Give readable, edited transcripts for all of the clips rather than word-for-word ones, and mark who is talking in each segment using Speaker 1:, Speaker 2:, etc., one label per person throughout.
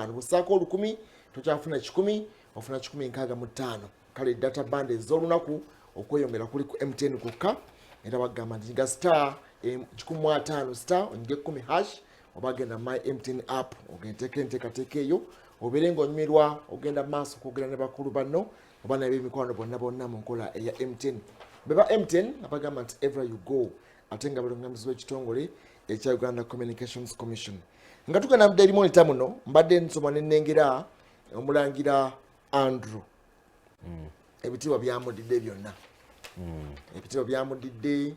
Speaker 1: 5. Bwossaako 1000 tokyafuna 100, ofuna 165. Kale data bundle ez'olunaku okweyongera kuli ku MTN kwokka, era bagamba nti nyiga *150 star onyige 10 hash, oba genda My MTN app ogenteeka enteekateeka eyo, obeere ng'onyumirwa ogenda maaso okwogera ne bakulu banno oba nab'emikwano bonna bonna mu nkola eya MTN. Beba MTN abagamba nti "Everywhere you go", ate nga balungamizibwa ekitongole ekya Uganda Communications Commission. Nga tugenda mu Daily Monitor muno, mbadde nsoma nenengera omulangira Andrew, ebitiibwa byamudidde byonna, ebitiibwa byamudidde,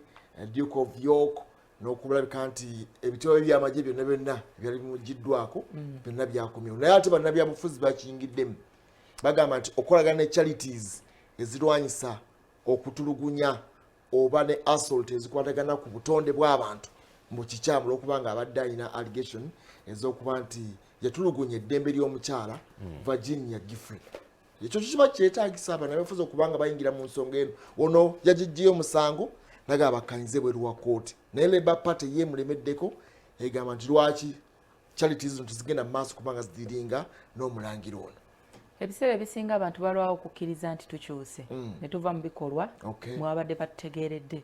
Speaker 1: Duke of York, n'okulabika nti ebitiibwa bye byamagye byonna byonna ebyali bimugiddwako byonna byakomyewo. Naye ate bannabyabufuzi bakiyingiddemu, bagamba nti okolagana ne charities ezirwanyisa okutulugunya oba ne assault ezikwatagana ku butonde bw'abantu mu kikyamu, olwokuba nga abadde alina allegation ez'okuba nti yatulugunya eddembe ly'omukyala Virginia Giuffre. Ekyo kiba kyetagisa bannabyabufuzi okuba nga bayingira mu nsonga eno. Ono yagijjayo omusango naga bakkanyize bweru wa kooti, naye Labour Party yeemulemeddeko, egamba nti lwaki charities zino tezigenda mu maaso kubanga zidiringa n'omulangira ono.
Speaker 2: Ebiseera ebisinga abantu balwawo okukkiriza nti tukyuse ne tuva mu bikolwa mwabadde batutegeeredde.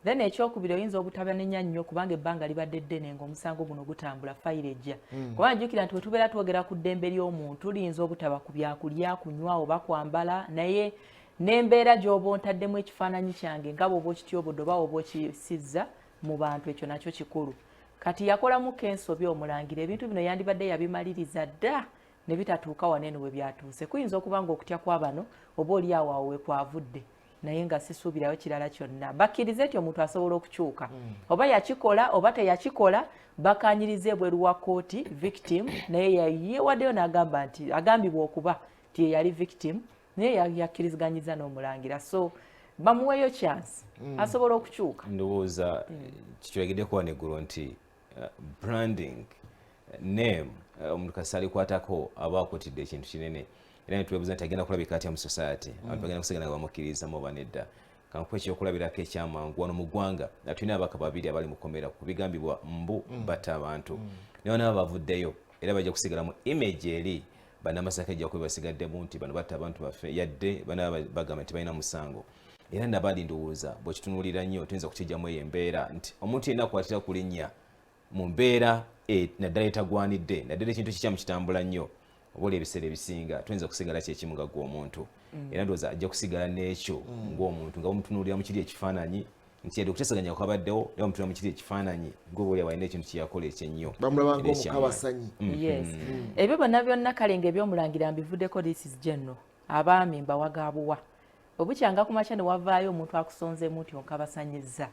Speaker 2: Then ekyokubiri, oyinza obutabanenya nnyo kubanga ebbanga libadde ddene ng'omusango guno gutambula, fayiro ejja. Kubanga jjukira nti bwe tubeera twogera ku ddembe ly'omuntu, liyinza obutaba ku byakulya, kunywa oba kwambala, naye n'embeera gy'oba ontaddemu ekifaananyi kyange nga bw'oba okityobodde oba oba okisizza mu bantu, ekyo nakyo kikulu. Kati yakolamuko ensobi omulangira, ebintu bino yandibadde yabimaliriza dda ne bitatuuka wano eno we byatuuse. Kuyinza okuba nga okutya kwa bano oba oli awo awo we kwavudde, naye nga sisuubirayo kirala kyonna. Bakkirize nti omuntu asobola okukyuka, oba yakikola oba teyakikola, bakanyirize ebweru wa kooti. Victim naye yewaddeyo n'agamba nti agambibwa okuba nti ye yali victim, naye yakkiriziganyiza n'omulangira, so bamuweeyo chance, asobola okukyuka.
Speaker 3: Ndowooza kitwegeddeko wano eggulo nti branding, name, omuntu kasita alikwatako aba akutidde ekintu kinene, era netwebuuza nti agenda kulabika atya mu society, abantu bagenda kusigala nga bamukkirizamu oba nedda. Kankuwa ekyokulabirako ekyamangu wano mu ggwanga, nga tulina ababaka babiri abali mu kkomera ku bigambibwa mbu batta abantu, naye banaba bavuddeyo era bajja kusigala mu image eri bannamasaka ejja kuba basigaddemu nti bano batta abantu baffe, yadde banaba bagamba nti balina musango. Era nabali ndowooza bwekitunuulira nnyo tuyinza kukijjamu eyo embeera nti omuntu yenna akwatira ku linnya mu mbeera naddala etagwanidde, naddala ekintu kikyamu kitambula nnyo, oba oli ebiseera ebisinga tuyinza kusigala kyekimu nga gwe omuntu. Era ndowooza ajja kusigala n'ekyo ng'omuntu nga bamutunuulira mu kiri ekifaananyi nti yadde okuteesaganya kwabaddewo, naye bamutunuulira mu kiri ekifaananyi gwe oba oli alina ekintu kyeyakola ekyennyo
Speaker 1: bamulaba
Speaker 3: era ekyamaanyi.
Speaker 1: Ng'omukabasanyi.
Speaker 2: Yes, ebyo byonna byonna. Kale nga ebyomulangira mbivuddeko. This is general. Abaami mbawagabuwa, obukyanga ku makya ne wavaayo omuntu akusonzeemu nti onkabasanyiza,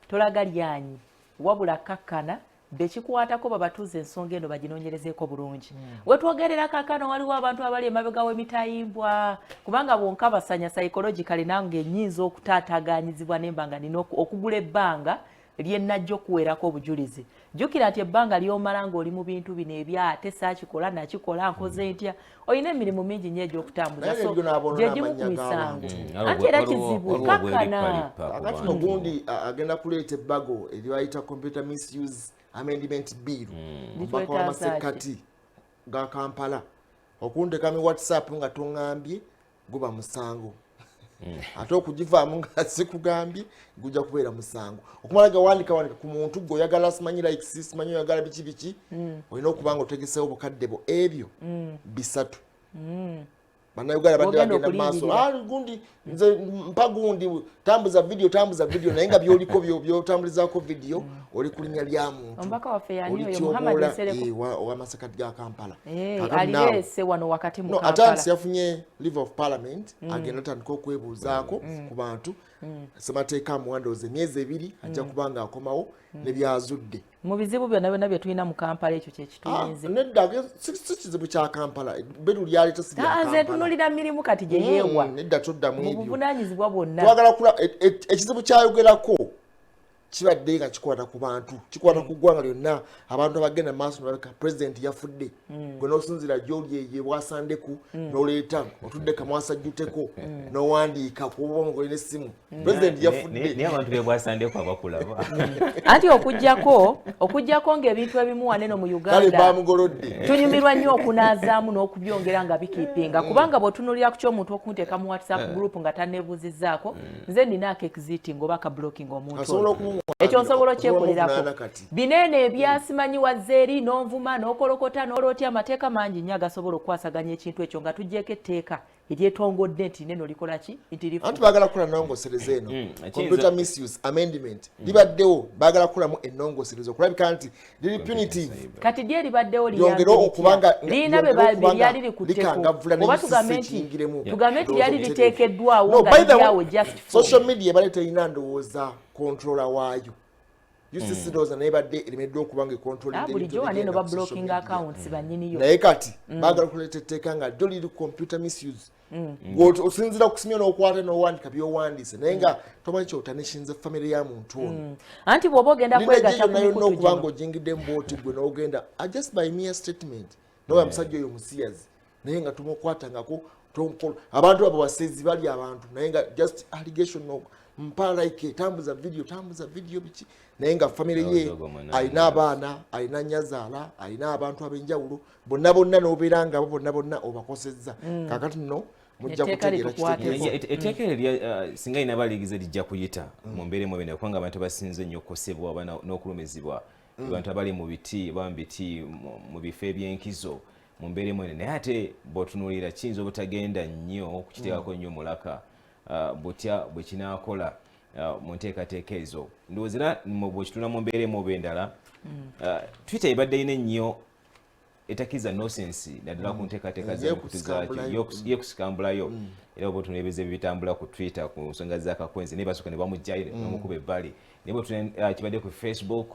Speaker 2: tolaga lyanyi, wabula kakkana bekikwatako babatuuze ensonga eno baginoonyerezeeko bulungi. Wetwogerera kaakano waliwo abantu abali emabega w'emitayimbwa, kubanga bwonkabasanya psychologically nange nyinza okutaataganyizibwa nemba nga nina okugula ebbanga lyenajja okuweerako obujulizi. Jjukira nti ebbanga ly'omala ng'oli mu bintu bino ebya ate saakikola, nakikola, nkoze ntya, olina emirimu mingi nnyo egy'okutambuza.
Speaker 1: Naye
Speaker 2: so
Speaker 1: ebyo n'aboona
Speaker 2: gye gimu ku
Speaker 1: n'amannya
Speaker 2: misango.
Speaker 1: g'abantu.
Speaker 2: Anti era kizibu
Speaker 3: Waliwo
Speaker 2: kakkana.
Speaker 3: obweripalippa ku
Speaker 1: Kakati
Speaker 3: bantu.
Speaker 1: no gundi agenda kuleeta ebbago eryebayita Computer Misuse Amendment Bill, omubaka w'amasekkati ga Kampala. Okundeka mu WhatsApp nga toŋŋambye guba musango, ate okugivaamu nga sikugambye gujja kubeera musango. Okumala gawandika wandika ku muntu gwe oyagala, simanyi likes, simanyi oyagala biki biki, olina okuba nga otegesewo obukadde bwo ebyo 300. Bannayuganda badde
Speaker 2: Bw'ogenda
Speaker 1: bagenda mu maaso.
Speaker 2: okulindirira.
Speaker 1: "Ah, gundi nze mpa gundi, tambuza video, tambuza video," naye nga byoliko byotambulizaako video oli ku linnya lya muntu.
Speaker 2: Omubaka waffe yani oyo
Speaker 1: Olityoboola,
Speaker 2: Muhammad Nsereko.
Speaker 1: Ow'amasekati ga Kampala.
Speaker 2: Eh,
Speaker 1: Kakati naawe-
Speaker 2: alireese wano wakati mu
Speaker 1: No,
Speaker 2: Kampala.
Speaker 1: atandise, yafunye leave of parliament, agenda atandika okwebuuzaako ku bantu. Ssemateeka amuwa ndowooza emyezi 2, ajja kuba nga akomawo ne byazudde.
Speaker 2: Mu bizibu byonna byonna bye tulina mu Kampala, ekyo
Speaker 1: Ah,
Speaker 2: kyekituyinze.
Speaker 1: Nedda, si kizibu kya Kampala, beru lyaleeta si lya
Speaker 2: Nze
Speaker 1: Kampala.
Speaker 2: ntunulira mirimu kati gye yeewa
Speaker 1: Nedda, toddamu
Speaker 2: mu
Speaker 1: ebyo.
Speaker 2: buvunaanyizibwa bwonna.
Speaker 1: Twagala kula ekizibu kyayogerako. Kibadde nga kikwata ku bantu, kikwata ku ggwanga lyonna. Abantu abagenda maaso nebaleka pulezidenti yafudde, gwe n'osinzira gyoli eyo bwasandeku n'oleeta otudde kamwasajjuteko n'owandiika kuba nga olina essimu, pulezidenti yafudde.
Speaker 3: Naye abantu bebwasandeko abakulaba.
Speaker 2: Anti okujjako ng'ebintu ebimu waneno mu
Speaker 1: Kale
Speaker 2: Uganda
Speaker 1: bamugolodde.
Speaker 2: Tunyumirwa nnyo okunaazaamu n'okubyongera nga bikeepinga, kubanga bw'otunuulira ku ky'omuntu okunteeka mu WhatsApp group nga tanneebuuzizzaako, nze nina aka exiting oba aka blocking omuntu
Speaker 1: Asobola
Speaker 2: oyo.
Speaker 1: okumuwa
Speaker 2: Ekyo nsobola
Speaker 1: osobola
Speaker 2: okyekolerako.
Speaker 1: omuvunaana kati.
Speaker 2: Bineeno ebyasimanyi wazze eri n'onvuma n'okolokota n'olootya, amateeka mangi nnyo agasobola okukwasaganya ekintu ekyo nga tugyeko etteeka eryetongodde nti neno likola ki nti lifuga.
Speaker 1: Anti baagala kukola nnongosereza eno, computer misuse amendment libaddewo, baagala kukolamu ennongoserezo okulabika nti liri punitive.
Speaker 2: Kati ddi eribaddewo?
Speaker 1: Lyongere okubanga
Speaker 2: lirina be
Speaker 1: lyongere okubanga
Speaker 2: lyali likutteko
Speaker 1: likangavvula ne
Speaker 2: oba
Speaker 1: UCC
Speaker 2: tugambe nti
Speaker 1: kiyingiremu.
Speaker 2: Tugambe nti lyali
Speaker 1: Ndowooza
Speaker 2: liteekeddwawo
Speaker 1: No,
Speaker 2: nga
Speaker 1: by the way,
Speaker 2: liryawo just for
Speaker 1: social media ebadde terina, ndowooza, controller waayo. UCC ndowooza naye badde eremeddwa okuba nga
Speaker 2: Ah, bulijjo waneno ba blocking accounts bannyiniyo.
Speaker 1: Naye kati baagala okuleeta etteeka nga lyo liri computer misuse. Gwe osinzira kusimya n'okwata n'owandiika by'owandiise, naye nga tomanyi kyotanishinze famire ya muntu ono.
Speaker 2: Anti bw'oba ogenda
Speaker 1: Lina gye
Speaker 2: kwegatta ku
Speaker 1: yonna yonna
Speaker 2: mikutu
Speaker 1: okuba
Speaker 2: gino
Speaker 1: nga ojingiddemu bwoti gwe n'ogenda, just by mere statement, noba musajja oyo musiyazi, naye nga tumukwatangako abantu abo basezi bali abantu, naye nga just allegation, no mpa like, tambuza video, tambuza video biki, naye nga famire ye
Speaker 3: Ndowooza ogwo mwana
Speaker 1: alina abaana, alina nyazaala, alina abantu ab'enjawulo bonna bonna, n'obeera nga abo bonna bonna obakosezza. Kakati nno mujja
Speaker 2: Etteeka
Speaker 1: kutegeera
Speaker 2: litukwateko.
Speaker 1: kitegeeza.
Speaker 3: Etteeka eryo singa lina baligize lijja kuyita mu mbeera emu ebene, kubanga abantu abasinze ennyo okukosebwa oba n'okulumizibwa, abantu abali mu biti oba mu biti mu bifo ebyenkizo mu mbeera emu ene. Naye ate bw'otunuulira kiyinza obutagenda nnyo okukiteekako nnyo mulaka, butya bwe kinaakola mu nteekateeka ezo. Ndowooza era bw'okitunula mu mbeera emu oba endala, Twitter ebadde erina ennyo etakkiriza nonsense, naddala ku nteekateeka z'emikutu zaakyo.
Speaker 1: Yeekusikambulayo.
Speaker 3: Yeekusikambulayo. Era oba otunuulira ebitambula ku Twitter ku nsonga z'akakwenzi, naye basooka ne bamugjayo ne bamukuba ebbali. Naye bwe kibadde ku Facebook,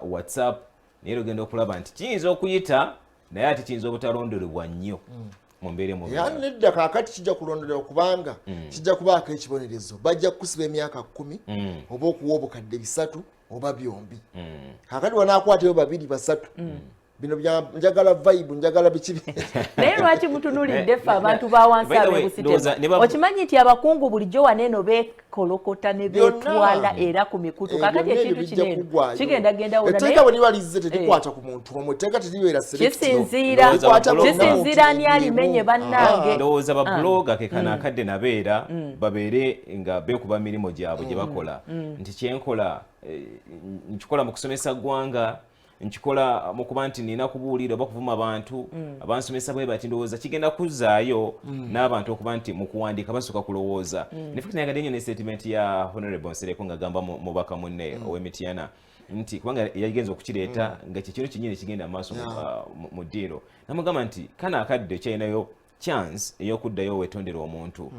Speaker 3: WhatsApp, naye era ogenda okulaba nti kiyinza okuyita, naye ate kiyinza obutalondolebwa nnyo mu mbeera emu oba
Speaker 1: Era
Speaker 3: endala.
Speaker 1: nedda, kaakati kijja kulondolebwa kubanga kijja kubaako ekibonerezo. Bajja kukusiba emyaka 10 oba okuwa 300,000 oba byombi. Kaakati wanaakwatayo babiri basatu, bino njagala vibe, njagala biki.
Speaker 2: Naye lwaki mutunulidde ffe abantu ba wansi
Speaker 3: By the way,
Speaker 2: ab'ebusitema?
Speaker 3: ndowooza
Speaker 2: Okimanyi nti abakungu bulijjo waneeno beekolokota ne
Speaker 1: Byonna.
Speaker 2: beetwala era ku mikutu. Kakati
Speaker 1: Byonna ebyo
Speaker 2: ekintu
Speaker 1: bijja
Speaker 2: kino eno
Speaker 1: kuggwayo.
Speaker 2: kigenda wona.
Speaker 1: Etteeka bwe liba lizze terikwata ku muntu omwe, etteeka teribeera selective.
Speaker 2: Kisinziira
Speaker 1: Likwata bonna
Speaker 2: kisinziira
Speaker 1: mu
Speaker 2: ani alimenye, bannange.
Speaker 3: Ndowooza babuloga ke kano akadde nabeera babeere nga beekuba mirimu gyabwe gye bakola, nti kyenkola nkikola mu kusomesa ggwanga, nkikola mu kuba nti nina kubuulira oba kuvuma abantu abansomesa bwe bati. Ndowooza kigenda kuzaayo n'abantu okuba nti mu kuwandiika basooka kulowooza. In fact, nayagadde nnyo ne statement ya Honorable Nsereko ng'agamba mubaka munne ow'Emityana nti kubanga yagenza okukireeta nga kyekintu kinnyini kigenda mu maaso mu ddiiro, namugamba nti kano akadde kyalinayo chance ey'okuddayo wetondera omuntu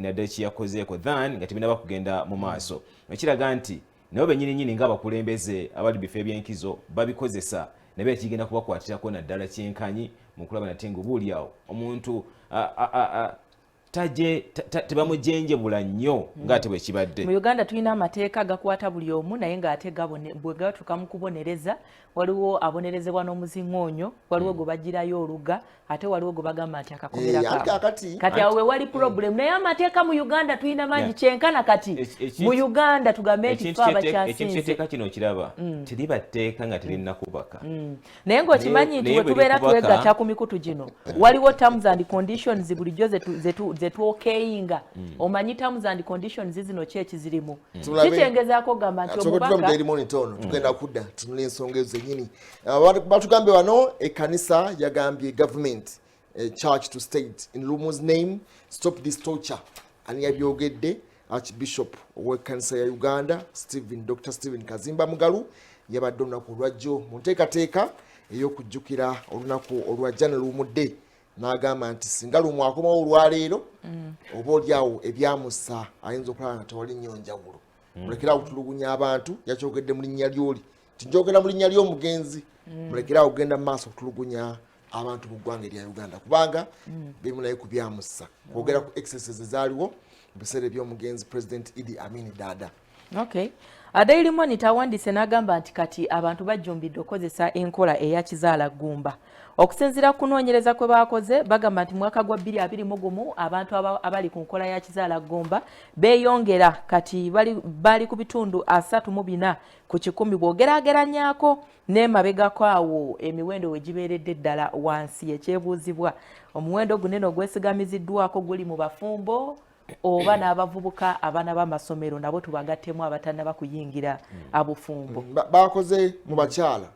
Speaker 3: naddala kyeyakozeeko than nga tebinaba kugenda mu maaso. Ekiraga nti nabo bennyini nnyini ng'abakulembeze abali bifo ebyenkizo babikozesa, naye kigenda kubakwatirako naddala kyenkanyi mu kulaba nate nga oba oliawo omuntu tebamujenjebula nnyo ng'ate bwe kibadde.
Speaker 2: Mu Uganda tulina amateeka gakwata buli omu, naye ng'ate bwe gatuuka mu kubonereza, waliwo abonerezebwa n'omuziŋoonyo, waliwo gwe bagirayo oluga, ate waliwo gwe bagamba nti akakomera
Speaker 1: Eh, anti
Speaker 2: kaabwe. Kati awo we wali problem, naye amateeka mu Uganda tulina mangi kyenkana. Kati mu Uganda tugambe nti
Speaker 3: Ekintu
Speaker 2: fe
Speaker 3: ekintu
Speaker 2: abakyasinze
Speaker 3: ky'etteeka kino kiraba teriba tteeka nga terinnakubaka.
Speaker 2: Naye ng'okimanyi nti
Speaker 3: Naye
Speaker 2: bwe
Speaker 3: bwe
Speaker 2: tubeera
Speaker 3: likubaka-
Speaker 2: twegatta ku mikutu gino, waliwo terms and conditions bulijjo zetwokeyinga. Omanyi terms and conditions zino ki ekizirimu? Kikyengezaako okugamba nti
Speaker 1: Tusobola tuva mu
Speaker 2: omubaka
Speaker 1: Daily Monitor ono, tugenda kudda tunula ensonga ezo zennyini. Batugambye wano ekkanisa yagambye government, church to state, in Lumu's name stop this torture. Ani yabyogedde? Archbishop ow'ekkanisa ya Uganda, Stephen, Dr Stephen Kazimba Mugalu. Yabadde olunaku olwajjo mu nteekateeka ey'okujjukira olunaku olwa Jana Luwumudde, n'agamba nti singa Lumu akomawo olwaleero, oba oliawo ebyamusa ayinza okulaba nga tewali nnyo njawulo. Mulekerawo okutulugunya abantu. Yakyogedde mu linnya lyoli nti njogera mu linnya ly'omugenzi, mulekerawo okugenda mu maaso okutulugunya abantu mu ggwanga erya Uganda, kubanga bimu naye ku byamusa kwogera ku excesses ezaaliwo mu biseera eby'omugenzi President Idi Amin Dada.
Speaker 2: Okay. Daily Monitor awandiise n'agamba nti kati abantu bajjumbidde okukozesa enkola eya kizaala ggumba. Okusinziira ku kunoonyereza kwe baakoze, bagamba nti mwaka gwa 2021 abantu abali ku nkola ya kizaala ggumba beeyongera, kati bali ku bitundu 34% bw'ogeraageranyaako n'emabegako awo emiwendo we gibeeredde ddala wansi. Ekyebuuzibwa, omuwendo gunene ogwesigamiziddwako guli mu bafumbo oba n'abavubuka, abaana b'amasomero nabo tubagattemu abatannaba kuyingira abufumbo?
Speaker 1: Bakoze mu bakyala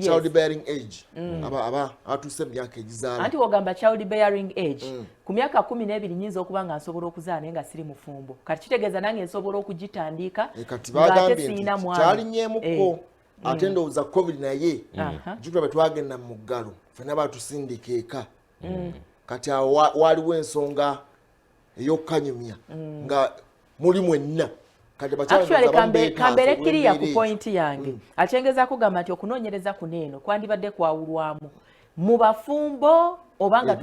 Speaker 1: child bearing age, aba atuuse mu myaka egizaala.
Speaker 2: Anti wogamba child bearing age, ku myaka 12 nyinza okuba nga nsobola okuzaala naye nga siri mufumbo. Kati kitegeeza nange nsobola okugitandika.
Speaker 1: Kati bagambye nti kyalinyeemukko, ate ndowooza COVID naye jjukira bwe twagenda mu muggalo ffenna batusindika eka. Kati awo waaliwo ensonga ey'okukanyumya nga muli mwenna. Kati
Speaker 2: kambeere kiriya ku point yange. Akyengeza kugamba nti okunoonyereza kuno eno kwandibadde kwawulwamu mu bafumbo oba nga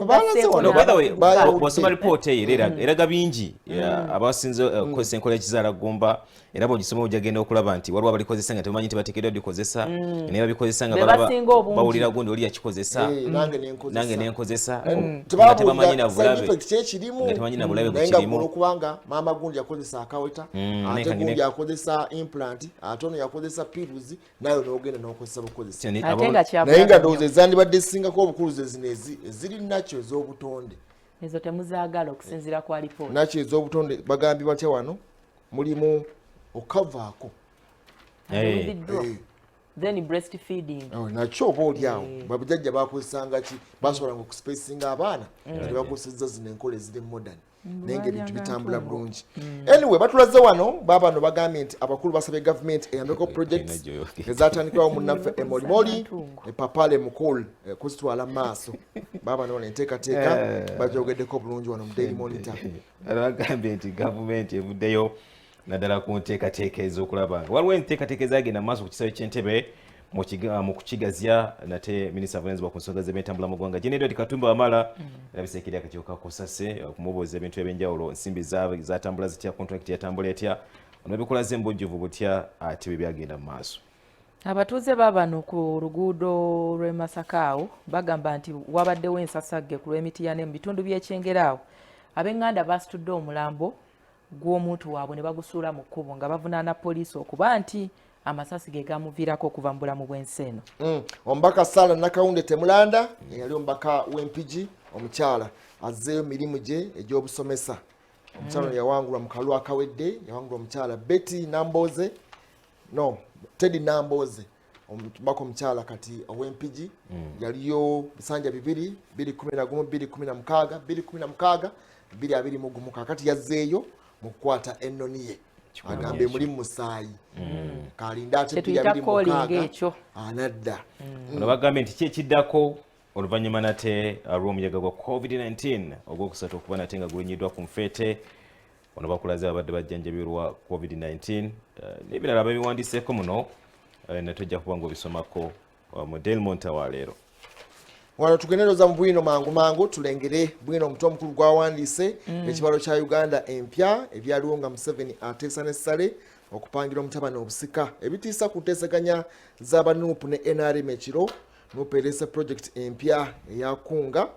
Speaker 3: Bwosoma ripooti eyo eraga bingi abasinze okukozesa enkola ekizaala ggumba, era bw'ogisoma ojagenda okulaba nti waliwo abalikozesa nga tebamanyi nti bateekeddwa likozesa, naye babikozeesa nga bawulira gundi oli yakikozesa, nange nenkozesa, nga tebamanyi nabulabe,
Speaker 1: kyekirimu.
Speaker 3: Nga tebamanyi nabulabe.
Speaker 1: Naye nga gwe olwokubanga maama gundi yakozesa akaweta, ate gundi akozesa implant, ate ono yakozesa pills, nawe n'ogenda n'okozesa bukozesa.
Speaker 2: Ate nga
Speaker 1: Naye nga ndowooza ezandibadde zisingako obukulu ze zino eziri nakyo ez'obutonde.
Speaker 2: Ezo temuzaagala okusinziira ku alipoota.
Speaker 1: Nakyo ez'obutonde bagambye batya wano? Mulimu okavaako.
Speaker 2: Then breast feeding.
Speaker 1: Oh, nakyo oba oli awo babujjajja bakozesanga ki? Basobolanga okuspacinga abaana nga tebakozesezza zino enkola eziri modern, naye nga ebintu bitambula bulungi. Anyway, batulaze wano baabano bagambye nti abakulu basabye gavumenti eyambeko projects ezatandikibwawo munnaffe Emorimori Epapale Mukul kuzitwala mu maaso. Baabano wano enteekateeka bagyogeddeko bulungi wano mu Daily Monitor.
Speaker 3: Bagambye nti gavumenti evuddeyo naddala ku nteekateeka ez'okulaba nga waliwo enteekateeka ezagenda mu maaso ku kisaawe ky'Entebe mu kukigazya. Nate minisita avunanyizibwa ku nsonga z'ebyentambula mu ggwanga, Gen Edward Katumba Wamala, erabisa ekiri akakiiko ka COSASE okumubuuza ebintu ebyenjawulo: nsimbi zatambula zitya, contract yatambula etya, ono bikulaze mu bujjuvu butya, ate bwe byagenda mu maaso.
Speaker 2: Abatuuze baabano ku luguudo lw'e Masaka awo bagamba nti wabaddewo ensasagge ku lw'Emitiyane mu bitundu by'Ekyengera awo. Ab'eŋŋanda basitudde omulambo gw'omuntu waabwe ne bagusuula mu kkubo nga bavunaana poliisi okuba nti amasasi ge gamuviirako okuva mu bulamu bw'ensi eno.
Speaker 1: Omubaka Sara Nakawunde Temulanda, eyali omubaka w'Empigi omukyala, azzeeyo mirimu gye egy'obusomesa. Omukyala ono yawangulwa mu kalulu akawedde, yawangulwa omukyala Betty Namboze, no, Teddy Namboze. Omubaka omukyala kati ow'Empigi yaliyo bisanja bibiri, 211, 216, 216, 221. Kakati yazzeeyo mu kukwata ennoni ye, agambye muli musaayi, kalinda ate
Speaker 2: Kyetuyita calling
Speaker 1: 226
Speaker 2: ekyo.
Speaker 1: Anadda.
Speaker 3: Ono bagambye nti ki ekiddako oluvannyuma nate lw'omuyaga gwa COVID-19 ogwokusatu okuba nate nga gulinyiddwa ku nfeete? Ono bakulaze abadde bajjanjabirwa COVID-19 n'ebirala babiwandiiseeko muno, nate ojja kuba nga obisomako mu Daily Monitor wa leero.
Speaker 1: Wano tugenderoza mu bwino mangu mangu, tulengere bwino omutwe omukulu gwawandiise: ekibalo kya Uganda empya, ebyaliwo nga Museveni ateesa ne Sale okupangira omutabani obusika, ebitiisa ku nteeseganya z'abaNUP ne NRM ekiro, NUP ereese project empya eyakunga,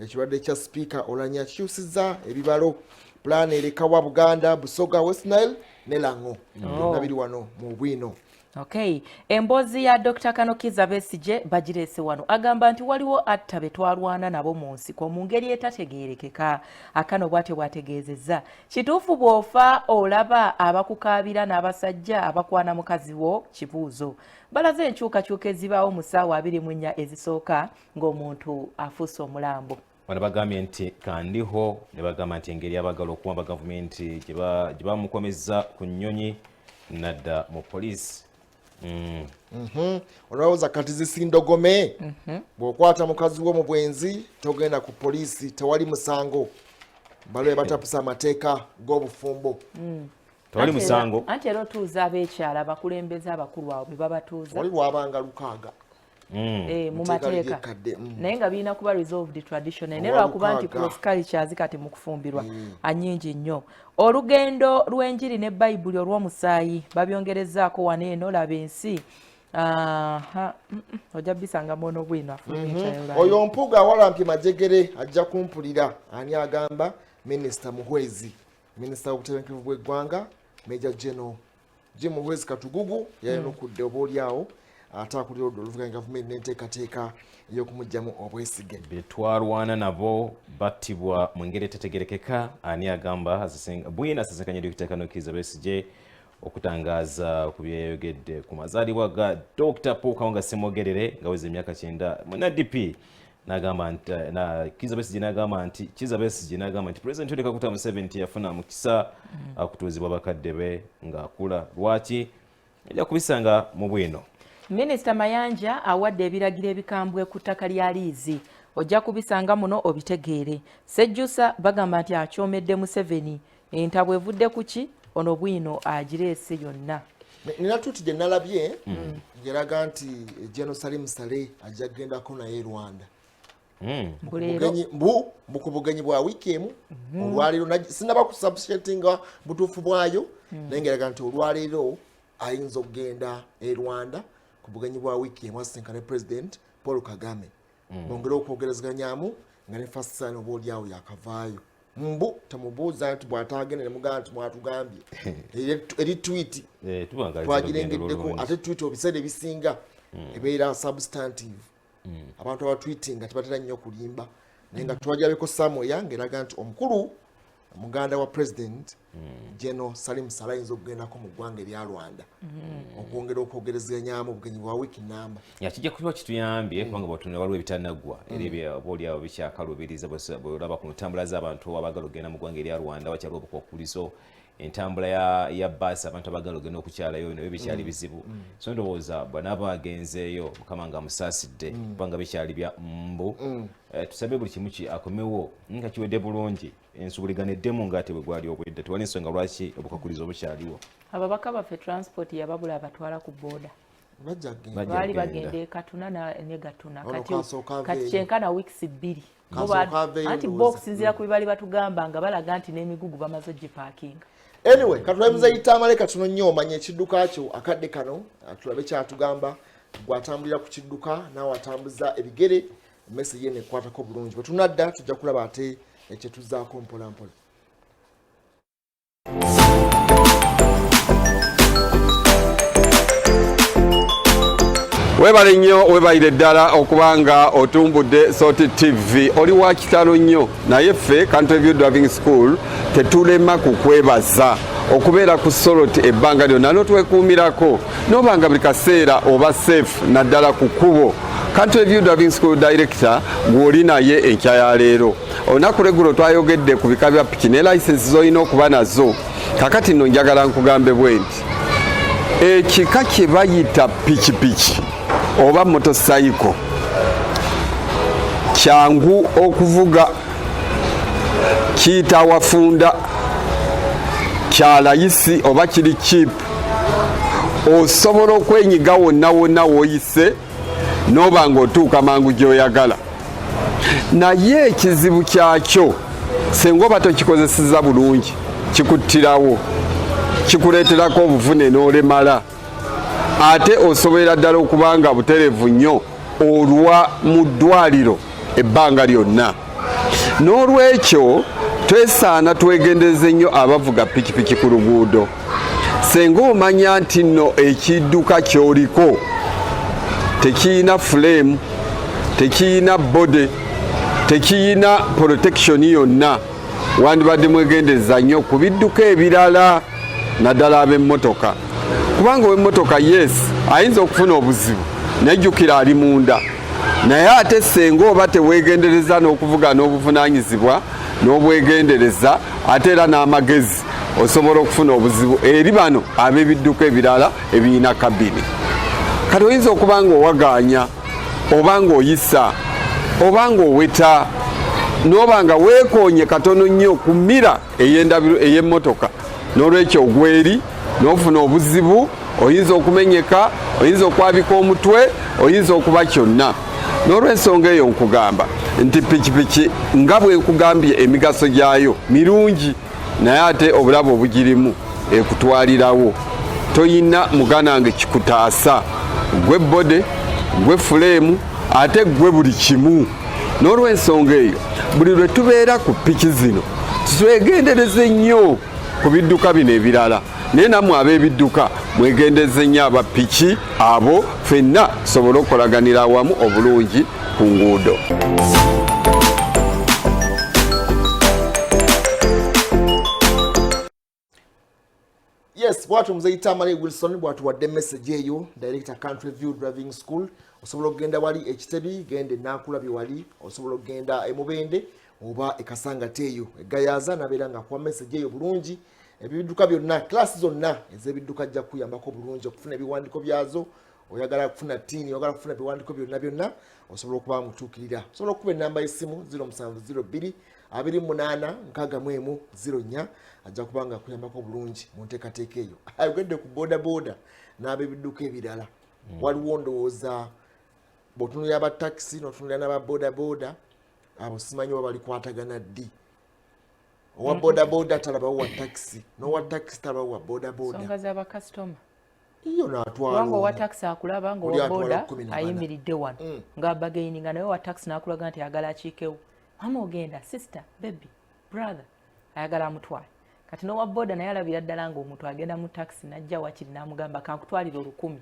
Speaker 1: ekirwadde kya sipiika Olanya kikyusiza ebibalo, pulaani erekawa Buganda, Busoga, West Nile ne Lango. Byonna biri wano mu bwino.
Speaker 2: Okay, emboozi ya Dr. Kanokiza Besigye bagireese wano. Agamba nti waliwo atta be twalwana nabo mu nsiko mu ngeri etategeerekeka. Akano bw'atyo bw'ategeezezza. Kituufu bw'ofa olaba abakukaabira n'abasajja abakwana mukazi wo? Kibuuzo. Balaze enkyukakyuka ezibaawo mu ssaawa 24 ezisooka ng'omuntu afuuse omulambo.
Speaker 3: Bano bagambye nti Kandiho ne bagamba nti engeri abagala okuwamba gavumenti gye bamukomezza ku nnyonyi nadda mu poliisi.
Speaker 1: Olowooza kati zisindogome bw'okwata mukazi wo mu bwenzi togenda ku poliisi, tewali musango. Baliwe batapusa amateeka g'obufumbo.
Speaker 3: Tewali musango.
Speaker 2: Anti era otuuza ab'ekyalo, abakulembeze abakulu awo be babatuuza.
Speaker 1: Wali lwabanga 6.
Speaker 2: Eh, mu mateeka naye nga birina kuba resolved traditionally, naye lwakuba nti cross cultures kati mu kufumbirwa anyingi nnyo. Olugendo lw'enjiri ne Bayibuli olw'omusaayi babyongerezaako wano eno. Laba ensi. Aha, ojja bisanga muono bwino.
Speaker 1: Oyo Mpuga awalampye majegere, ajja kumpulira. Ani agamba? Minisita Muhwezi, minisita w'obutebenkevu bw'eggwanga, Major General Jim Muhwezi Katugugu yayanukudde oba oliawo ate akulira oludda oluvuganya gavumenti n'enteekateeka ey'okumugyamu obwesige.
Speaker 3: Betwalwana nabo battibwa mu ngeri etetegerekeka. Ani agamba? Bwina asisinkanye Dr. Kano Kizza Besigye okutangaaza ku byeyayogedde ku mazaalibwa ga Dr. Paul Kawanga Ssemogerere nga weza emyaka 90. Muna DP nagamba nti na Kizza Besigye nagamba nti Kizza Besigye nagamba nti President Yoweri Kaguta Museveni teyafuna mukisa akutuuzibwa bakadde be ng'akula. Lwaki? Ejja kubisanga mu bwino.
Speaker 2: Minisita Mayanja awadde ebiragiro ebikambwe ku ttaka lya liizi. Ojja kubisanga muno obitegeere. Sejjusa bagamba nti akyomedde Museveni. Entabwe evudde ku ki? Ono bwino agireese yonna.
Speaker 1: Nina tweet gye nalabye ngeraga nti General Salim Saleh ajja kugendako naye Rwanda. Mbu ku bugenyi bwa wiiki emu olwaleero. Sinaba kusubstantiatinga butuufu bwayo, naye ngeraga nti olwaleero ayinza okugenda e Rwanda ku bugenyi bwa wiiki emu, asisinkane President Paul Kagame, bongere okwogerezganyamu nga ne first son oba oliawo yakavaayo. Mbu temubuuza nti bw'ataagenda nemugamba nti mwatugambye. Eri tweet twagirengeddeko, ate tweet ebiseera ebisinga ebeera substantive. Abantu abatweetinga tebatera nnyo kulimba, naye nga twagirabeko somewhere ng'eraga nti omukulu muganda wa President General Salim Saleh ayinza okugendako mu ggwanga erya Rwanda okwongera okwogerezganyamu, obugenyi bwa wiiki namba.
Speaker 3: Kijja kuba kituyambye kubanga bw'otunula waliwo ebitanaggwa era oba oliawo bikyakalubiriza. Bwolaba ku ntambula z'abantu abagala okugenda mu ggwanga erya Rwanda, wakyaliwo obukwakkulizo. Entambula ya baasi, abantu abagala okugenda okukyalayo nabyo bikyali bizibu. So ndowooza bwanaaba agenzeeyo, Mukama nga amusaasidde, kubanga bikyali bya mbu. Tusabe buli kimu ki akomewo nga kiwedde bulungi, ensubuligano eddemu ngaate bwe gwali obwedda. Tewali nsonga lwaki obukakulizo bukyaliwo.
Speaker 2: Ababaka baffe transport yababula, abatwala ku booda.
Speaker 1: Bajja kugenda.
Speaker 3: Bajja
Speaker 2: Baali
Speaker 3: kugenda.
Speaker 2: Bagenda e Katuna ne Gatuna.
Speaker 1: Ono
Speaker 2: Kati
Speaker 1: kasooka
Speaker 2: kati
Speaker 1: aveeyo.
Speaker 2: kyenkana weeks 2.
Speaker 1: Kasooka aveeyo
Speaker 2: Anti bo
Speaker 1: ndowooza.
Speaker 2: okusinziira ku bibali batugamba nga balaga nti n'emigugu bamaze ogipaakinga.
Speaker 1: Anyway, katulabe muzeeyi Tamale katono nnyo omanye ekidduka kyo akadde kano. Tulabe kyatugamba. Gwatambulira ku kidduka, naawe atambuza ebigere, message yene ekwatako bulungi. Bwe tunadda tujja kulaba ate ekyetuzaako mpola mpola.
Speaker 4: Webale nnyo, webalire ddala okubanga otumbudde Salt TV. Oli wa kitalo nnyo, naye ffe Country View Driving School tetulema kukwebaza okubeera ku Salt ebbanga lyonna n'otwekuumirako n'obanga buli kaseera oba safe, naddala ku kkubo. Country View Driving School director gw'oli naye enkya ya leero. Olunaku lweggulo twayogedde ku bika bya piki ne license z'olina okuba nazo. Kakati nno njagala nkugambe bwe nti ekika kye bayita pikipiki oba motocycle kyangu okuvuga, kiyita wafunda, kya layisi oba kiri cheap. Osobola okwenyiga wonna wonna w'oyise n'oba ng'otuuka mangu gy'oyagala, naye ekizibu kyakyo senga oba tokikozeseza bulungi, kikuttirawo, kikuleeterako obuvune n'olemala. Ate osobolera ddala okuba nga butereevu nnyo olwa mu ddwaliro ebbanga lyonna. N'olwekyo twesaana twegendereze nnyo abavuga pikipiki ku luguudo. Senga omanya nti nno ekidduka ky'oliko tekiyina frame, tekiyina body, tekiyina protection yonna, wandibadde mwegendereza nnyo ku bidduka ebirala, naddala ab'emmotoka, kubanga ow'emmotoka yes ayinza okufuna obuzibu, nejjukira ali munda. Naye ate senga oba teweegendereza n'okuvuga n'obuvunaanyizibwa n'obwegendereza ate era n'amagezi, osobola okufuna obuzibu eri bano ab'ebidduka ebirala ebirina kabini. Kati oyinza okuba nga owagaanya oba ng'oyisa oba ng'oweta n'oba nga weekoonye katono nnyo ku mira ey'endabiro ey'emmotoka, n'olwekyo ogweri n'ofuna obuzibu. Oyinza okumenyeka, oyinza okwabika omutwe, oyinza okuba kyonna. N'olwensonga eyo nkugamba nti pikipiki nga bwe nkugambye emigaso gyayo mirungi, naye ate obulabe obugirimu ekutwalirawo. Toyina muganda wange kikutaasa, gwe bode, gwe fuleemu, ate gwe buli kimu. N'olwensonga eyo buli lwe tubeera ku piki zino twegendereze nnyo ku bidduka bino ebirala, naye nammwe ab'ebidduka mwegendereze nnyo aba piki abo, ffenna tusobole okukolaganira awamu obulungi ku nguudo.
Speaker 1: Yes, bwatyo Muzeyi Tamale Wilson bwatuwadde message eyo, director Country View Driving School. Osobola okugenda wali ekitebi, genda enakulabye wali, osobola okugenda emubende oba ekasangate eyo egayaza, nabeera nga akuwa message eyo bulungi. Ebidduka byonna, class zonna ez'ebidduka ajja kukuyambako bulungi okufuna ebiwandiiko byazo. Oyagala kufuna tiini, oyagala kufuna ebiwandiiko byonna byonna, osobola okuba mutuukirira. Osobola okukuba enamba y'essimu 0702 28 61 04, ajja kuba nga akuyambako bulungi mu nteekateeka eyo. Ayogedde ku bodaboda n'ab'ebidduka ebirala. Waliwo ndowooza bw'otunuulira aba takisi n'otunuulira n'aba bodaboda, abo simanyi oba balikwatagana ddi. Owa bodaboda talabawo wa takisi, n'owa takisi talabawo wa bodaboda.
Speaker 2: Nsonga z'abakasitoma.
Speaker 1: Iyo n'atwala
Speaker 2: Kubanga owa
Speaker 1: omu.
Speaker 2: takisi akulaba nga
Speaker 1: Oli
Speaker 2: owa
Speaker 1: atwala
Speaker 2: boda
Speaker 1: 14.
Speaker 2: ayimiridde wano nga bagaininga, naye owa takisi n'akulaga nti ayagala akiikewo. Mama ogenda, sister, baby, brother, ayagala amutwale. Kati n'owa boda naye alabira ddala ng'omuntu agenda mu takisi, n'ajja wakiri n'amugamba kankutwalire 1000.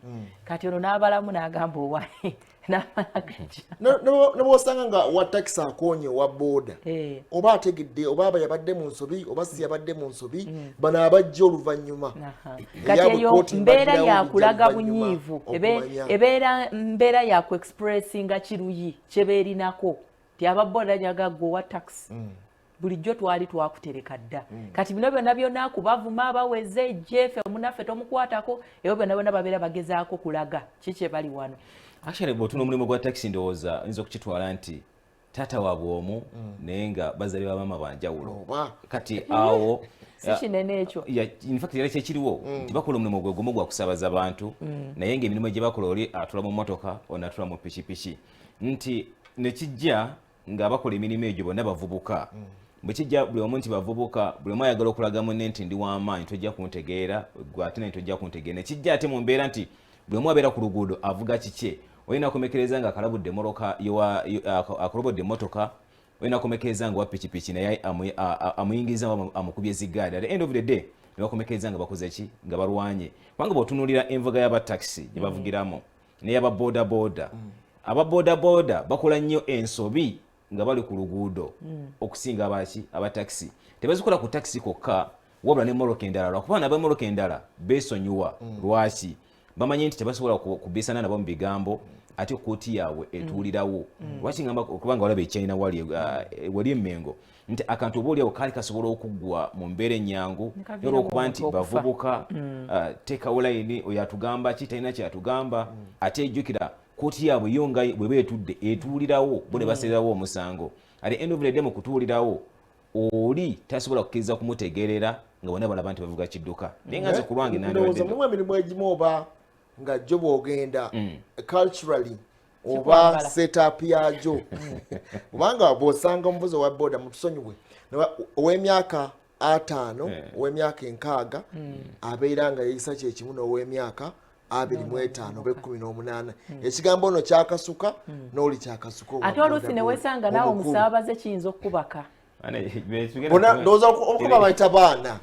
Speaker 2: Kati ono n'abalamu n'agamba owaye n'amala gajja.
Speaker 1: Ne bw'osanga nga wa takisi akoonye owa boda, oba ategedde oba aba yabadde mu nsobi oba si yabadde mu nsobi, bano abajja oluvannyuma.
Speaker 2: Kati
Speaker 1: Eyaabwe
Speaker 2: eyo
Speaker 1: kkooti
Speaker 2: mbeera
Speaker 1: mbagirawo
Speaker 2: yakulaga
Speaker 1: oluvannyuma
Speaker 2: bunyiivu.
Speaker 1: Okumanya.
Speaker 2: Ebeera mbeera ya kuexpressinga kiruyi kyebeerinako ti aba boda nyaga gwe owa takisi bulijjo twali twakutereka dda. Kati bino byonna byonna kubavuma baweze jefe munaffe tomukwatako, ebyo byonna byonna babeera bagezaako kulaga ki kye bali wano.
Speaker 3: Actually bw'otuna omulimu gwa takisi, ndowooza oyinza okukitwala nti taata waabwe omu, naye nga bazali ba maama banjawulo.
Speaker 1: Oba.
Speaker 3: Kati awo
Speaker 2: Si kinene ekyo.
Speaker 3: In fact era kyekiriwo nti bakola omulimu gwe gumu gwa kusaabaza bantu, naye ng'emirimu gye bakola oli atula mu mmotoka, ono atula mu pikipiki, nti nekijja nga bakola emirimu egyo bonna bavubuka. Bwe kijja buli omu nti bavubuka, buli omu ayagala okulaga munne nti ndi w'amaanyi, tojja kuntegeera gwe, ate naye tojja kuntegeera. Nekijja ate mu mbeera nti buli omu abeera ku luguudo avuga kikye, olina akomekereza nga akalabudde emmotoka, akolobodde emmotoka, olina akomekereza nga wa pikipiki naye amuyingiriza amukubye zigaadi. At the end of the day ne bakomekereza nga bakoze ki, nga balwanye. Kubanga bw'otunuulira envuga y'abatakisi gye bavugiramu n'eyaba boda boda, aba boda boda bakola nnyo ensobi nga bali ku luguudo okusinga abaki abatakisi. Tebazikola ku takisi kokka, wabula n'emmotoka endala, lwakuba n'abemmotoka endala beesonyiwa. Lwaki? Bamanyi nti tebasobola kubisana nabo mu bigambo, ate kooti yaabwe etuulirawo. Lwaki ngamba? Kubanga walaba ekyalina wali wali emmengo nti akantu oba oliawo kaali kasobola okuggwa mu mbeera ennyangu,
Speaker 2: Ne
Speaker 3: olwokuba nti
Speaker 2: omuntu okufa.
Speaker 3: Bavubuka, teekawo layini, oyo atugamba ki, talina kyatugamba. Ate ejjukira kooti yaabwe yo nga bweba etudde etuulirawo, bo ne basalirawo omusango. At the end of the day mu kutuulirawo oli tasobola kukkiriza kumutegeerera nga bonna balaba nti bavuga kidduka. Naye nga nze ku lwange
Speaker 1: Ndowooza
Speaker 3: nandibadde
Speaker 1: mulimu emirimu egimu oba nga jjo bw'ogenda culturally oba
Speaker 2: Kikwambala.
Speaker 1: Setup yagyo, kubanga bw'osanga omuvuzi owa boda, mutusonyiwe, ow'emyaka 50, ow'emyaka 60 abeera nga yeeyisa kyekimu n'ow'emyaka 25 oba 18. Ekigambo ono kyakasuka n'oli kyakasuka owa
Speaker 2: Ate oluusi
Speaker 1: boda
Speaker 2: ne
Speaker 1: boda
Speaker 2: weesanga naawe
Speaker 1: omukulu.
Speaker 2: omusaabaze kiyinza okukubaka.
Speaker 1: Bonna ndowooza okuba bayita baana,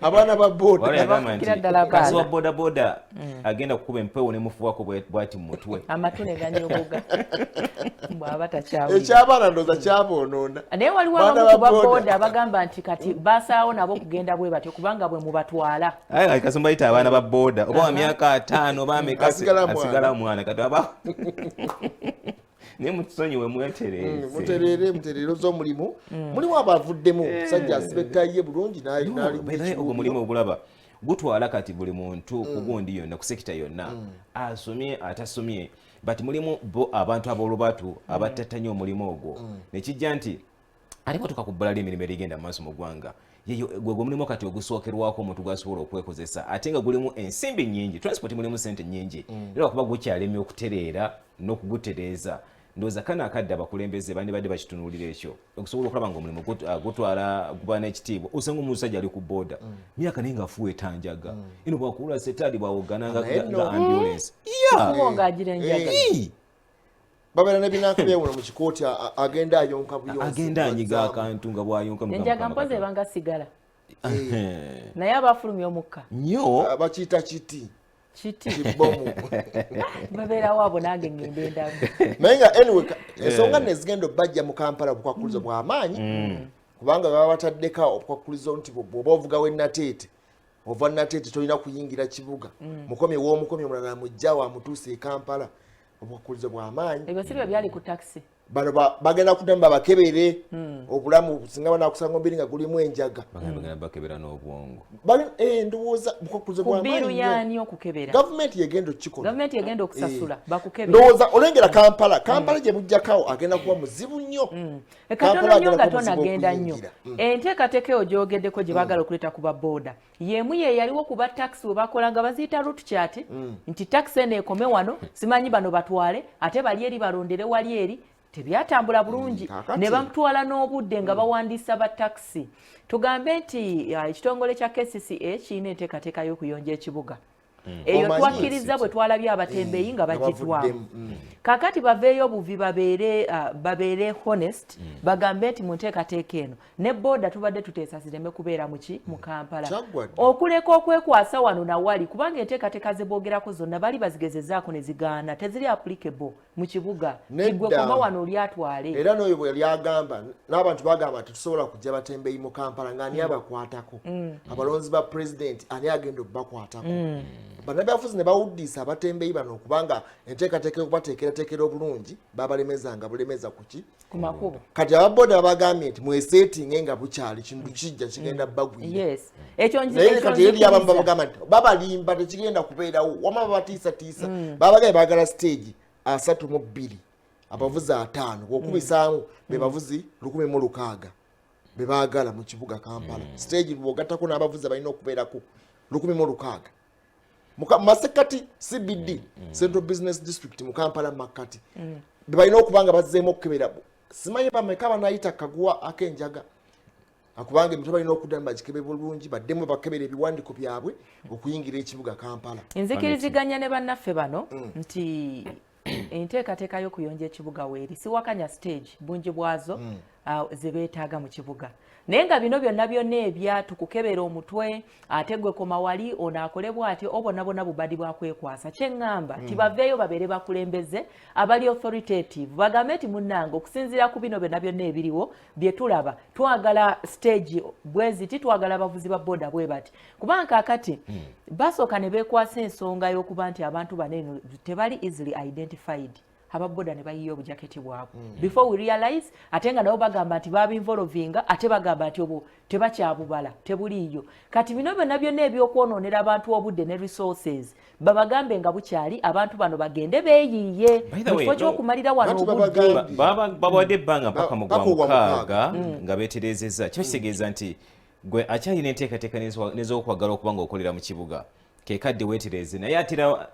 Speaker 1: abaana ba boda.
Speaker 2: Abafukira ddala
Speaker 3: kasi
Speaker 2: abaana.
Speaker 3: wa boda boda agenda kukuba empewo nemufuwako bwati mu mutwe.
Speaker 2: Amatu ne ganyogoga bw'aba takyawulira.
Speaker 1: Ekyabaana ndowooza kyaboonoona.
Speaker 2: Naye waliwo
Speaker 1: Baana
Speaker 2: abamu ku
Speaker 1: ba
Speaker 2: ba
Speaker 1: boda.
Speaker 2: boda abagamba nti kati basaawo nabo okugenda bwe batyo kubanga bwe mubatwala.
Speaker 3: Aye kasi mbayita abaana ba boda, oba wa myaka 50 oba ameka,
Speaker 1: Asigala mwana.
Speaker 3: Asigala mwana. Kati aba naye mutusonyiwe, mwetereeze.
Speaker 1: Mutereere, mutereere z'omulimu. Mulimu abavuddemu, musajja asiba ettayi ye bulungi
Speaker 3: By the way, ogwo mulimu ogulaba gutwala kati buli muntu ku gundi yonna, ku sekita yonna, asomye atasomye, but mulimu bo abantu ab'olubatu abattattanye omulimu ogwo, nekijja nti Ate bwatuuka ku bbala ly'emirimu erigenda mu maaso mu ggwanga, yeyo gwe mulimu kati ogusookerwako omuntu gwasobola okwekozesa, ate nga gulimu ensimbi nnyingi. Transport mulimu sente nnyingi, era lwakuba gukyalemye okutereera n'okugutereeza. Ndowooza kano akadde abakulembeze bandibadde bakitunuulira ekyo, okusobola okulaba nga omulimu gutwala guba n'ekitiibwa. Osanga omusajja ali ku booda myaka naye ng'afuwa etanjaga eno, bwakuwula setaali bwawogana nga
Speaker 1: Naye
Speaker 3: nga ambulance.
Speaker 2: Kubo ng'agira enjaga.
Speaker 3: Ii!
Speaker 1: Babeera nebinanka byewuno mu kikooti, agenda ayonka buyonsi.
Speaker 3: Agenda anyiga akantu nga bwayonka. Mugamba
Speaker 2: Enjaga
Speaker 3: Mukama
Speaker 2: mpozi
Speaker 3: Katonda.
Speaker 2: ebanga sigala, naye abafulumya omukka.
Speaker 3: Nnyo.
Speaker 1: Ah, bakiyita kiti.
Speaker 2: Kiti.
Speaker 1: Kibomu.
Speaker 2: Babeerawo abo, nange ngende endaga.
Speaker 1: Naye nga anyway, ensonga nno ezigenda obbajja mu Kampala, obukwakkulizo bw'amaanyi, kubanga baba bataddeko obukwakkulizo nti bw'oba ovugawo enateete, ova Nateete, tolina kuyingira kibuga. Mukomye w'omukomye, omulala amugjawo amutuuse e Kampala. Obukwakkulizo bw'amaanyi.
Speaker 2: Ebyo si byo byali ku takisi?
Speaker 1: Bano bagenda kuddamu babakebere obulamu, singa banakusanga omubiri nga gulimu enjaga.
Speaker 3: Bagenda bakebera n'obwongo.
Speaker 1: Ndowooza bukwakkulizo
Speaker 2: Ku
Speaker 1: bw'amaanyi
Speaker 2: biiru
Speaker 1: nnyo.
Speaker 2: yaani okukebera?
Speaker 1: Gavumenti yegenda okukikola.
Speaker 2: Gavumenti egenda okusasula bakukebera?
Speaker 1: Ndowooza olengera Kampala gye bujjakawo agenda kuba muzibu nnyo.
Speaker 2: Katono
Speaker 1: Kampala
Speaker 2: nnyo
Speaker 1: agenda
Speaker 2: nga
Speaker 1: kuba muzibu
Speaker 2: tonagenda nnyo.
Speaker 1: okuyingira.
Speaker 2: Enteekateeka eyo gyogeddeko gye baagala okuleeta ku babooda y'emu ye yaliwo ku ba takisi we bakola nga baziyita route chart, nti takisi eno ekome wano, simanyi bano batwale, ate bali eri balondere wali eri. Tebyatambula bulungi.
Speaker 1: Kaakati.
Speaker 2: Ne batwala n'obudde nga bawandiisa ba takisi. Tugambe nti ekitongole kya KCCA kirina enteekateeka y'okuyonja ekibuga eyo.
Speaker 1: Omanyi.
Speaker 2: Twakkiriza bwe twalabye abatembeeyi nga
Speaker 1: nga
Speaker 2: bagitwamu.
Speaker 1: bavuddemu.
Speaker 2: Kakati baveeyo buvi, babeere honest, bagambe nti mu nteekateeka eno ne booda tubadde tuteesa zireme kubeera muki mu Kampala.
Speaker 1: Kyaggwa dda.
Speaker 2: Okuleka okwekwasa wano nawali, kubanga enteekateeka ze boogerako zonna bali bazigezezaako ne zigaana, teziri applicable mu kibuga.
Speaker 1: Nedda.
Speaker 2: Tigwe koma wano oli atwale.
Speaker 1: Era n'oyo bwe yali agamba n'abantu bagamba tetusobola kujja batembeyi mu Kampala, nga ani abakwatako? Abalonzi ba pulezidenti ani agenda obbakwatako? Bannabyabufuzi ne bawuddiisa abatembeyi bano, okubanga enteekateeka y'okubateekerateekera obulungi babalemezanga bulemeza kuki?
Speaker 2: Ku makubo.
Speaker 1: Kati ababoda babagambye nti mweseetinge nga bukyali, kintu kijja kigenda bagwira.
Speaker 2: Yes, ekyo
Speaker 1: Naye
Speaker 2: ekyo
Speaker 1: kati eri abamu
Speaker 2: nzikiriza.
Speaker 1: babagamba nti babalimba, tekigenda kubeerawo. Wama babatiisatiisa, babagambye baagala stage 32, abavuzi 50, bwokubisaamu be bavuzi 1,600 be baagala mu kibuga Kampala. Stage bwogattako n'abavuzi balina okubeerako 1,600 masekati CBD, Central Business District mu Kampala makkati, be balina okuba nga bazzeemu okukebera. Simanyi bameka banayita kaguwa ak'enjaga, akubanga emitwe balina okuddamu bagikebe bulungi, baddemu bakebera ebiwandiiko byabwe okuyingira ekibuga Kampala.
Speaker 2: Nzikiriziganya ne bannaffe bano nti enteekateeka y'okuyonja ekibuga weeri, siwakanya stage bungi bwazo ze beetaaga mu kibuga, naye nga bino byonna byonna ebya tukukebera omutwe, ate gwe koma wali, ono akole bw'ati, obonna bonna bubadi bwakwekwasa. Kyeŋŋamba tibaveeyo babeere bakulembeze abali authoritative, bagambe nti munnange, okusinziira ku bino byonna byonna ebiriwo bye tulaba, twagala stage bwe ziti, twagala abavuzi ba boda bwe bati, kubanga kaakati basooka ne beekwasa ensonga y'okuba nti abantu bano eno tebali easily identified, ababoda ne bayiya obujaketi bwabwe before we realize, ate nga nabo bagamba nti babinvolvinga, ate bagamba nti obwo tebakyabubala, tebuliiyo. Kati bino byonna byonna ebyokwonoonera abantu obudde ne resources, babagambe nga bukyali, abantu bano bagende beeyiiye
Speaker 3: By the way,
Speaker 2: mu kifo ky'okumalira wano
Speaker 1: Bati
Speaker 2: obudde.
Speaker 1: babagambye.
Speaker 3: Babawadde ebbanga mpaka mu gwa
Speaker 1: Paka ogwa
Speaker 3: 6 nga beeterezezza. Kiba kitegeeza nti gwe akyalina enteekateeka n'ez'okwagala okuba nga okolera mu kibuga, kekadde weetereze. Naye atera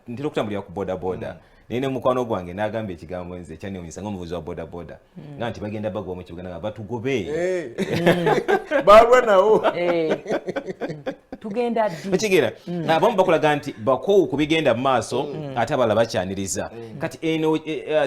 Speaker 3: ntera okutambulira ku boda boda, naye ne mukwano gwange n'agamba ekigambo nze ekyanewunyisa ng'omuvuzi wa boda boda, nga nti bagenda bagoba mu kibuga, nga batugobe.
Speaker 1: Balwa nawo.
Speaker 2: Tugenda ddi?
Speaker 3: Okitegeera, abamu bakulaga nti bakoowu ku bigenda mu maaso, ate abalala bakyaniriza. Kati eno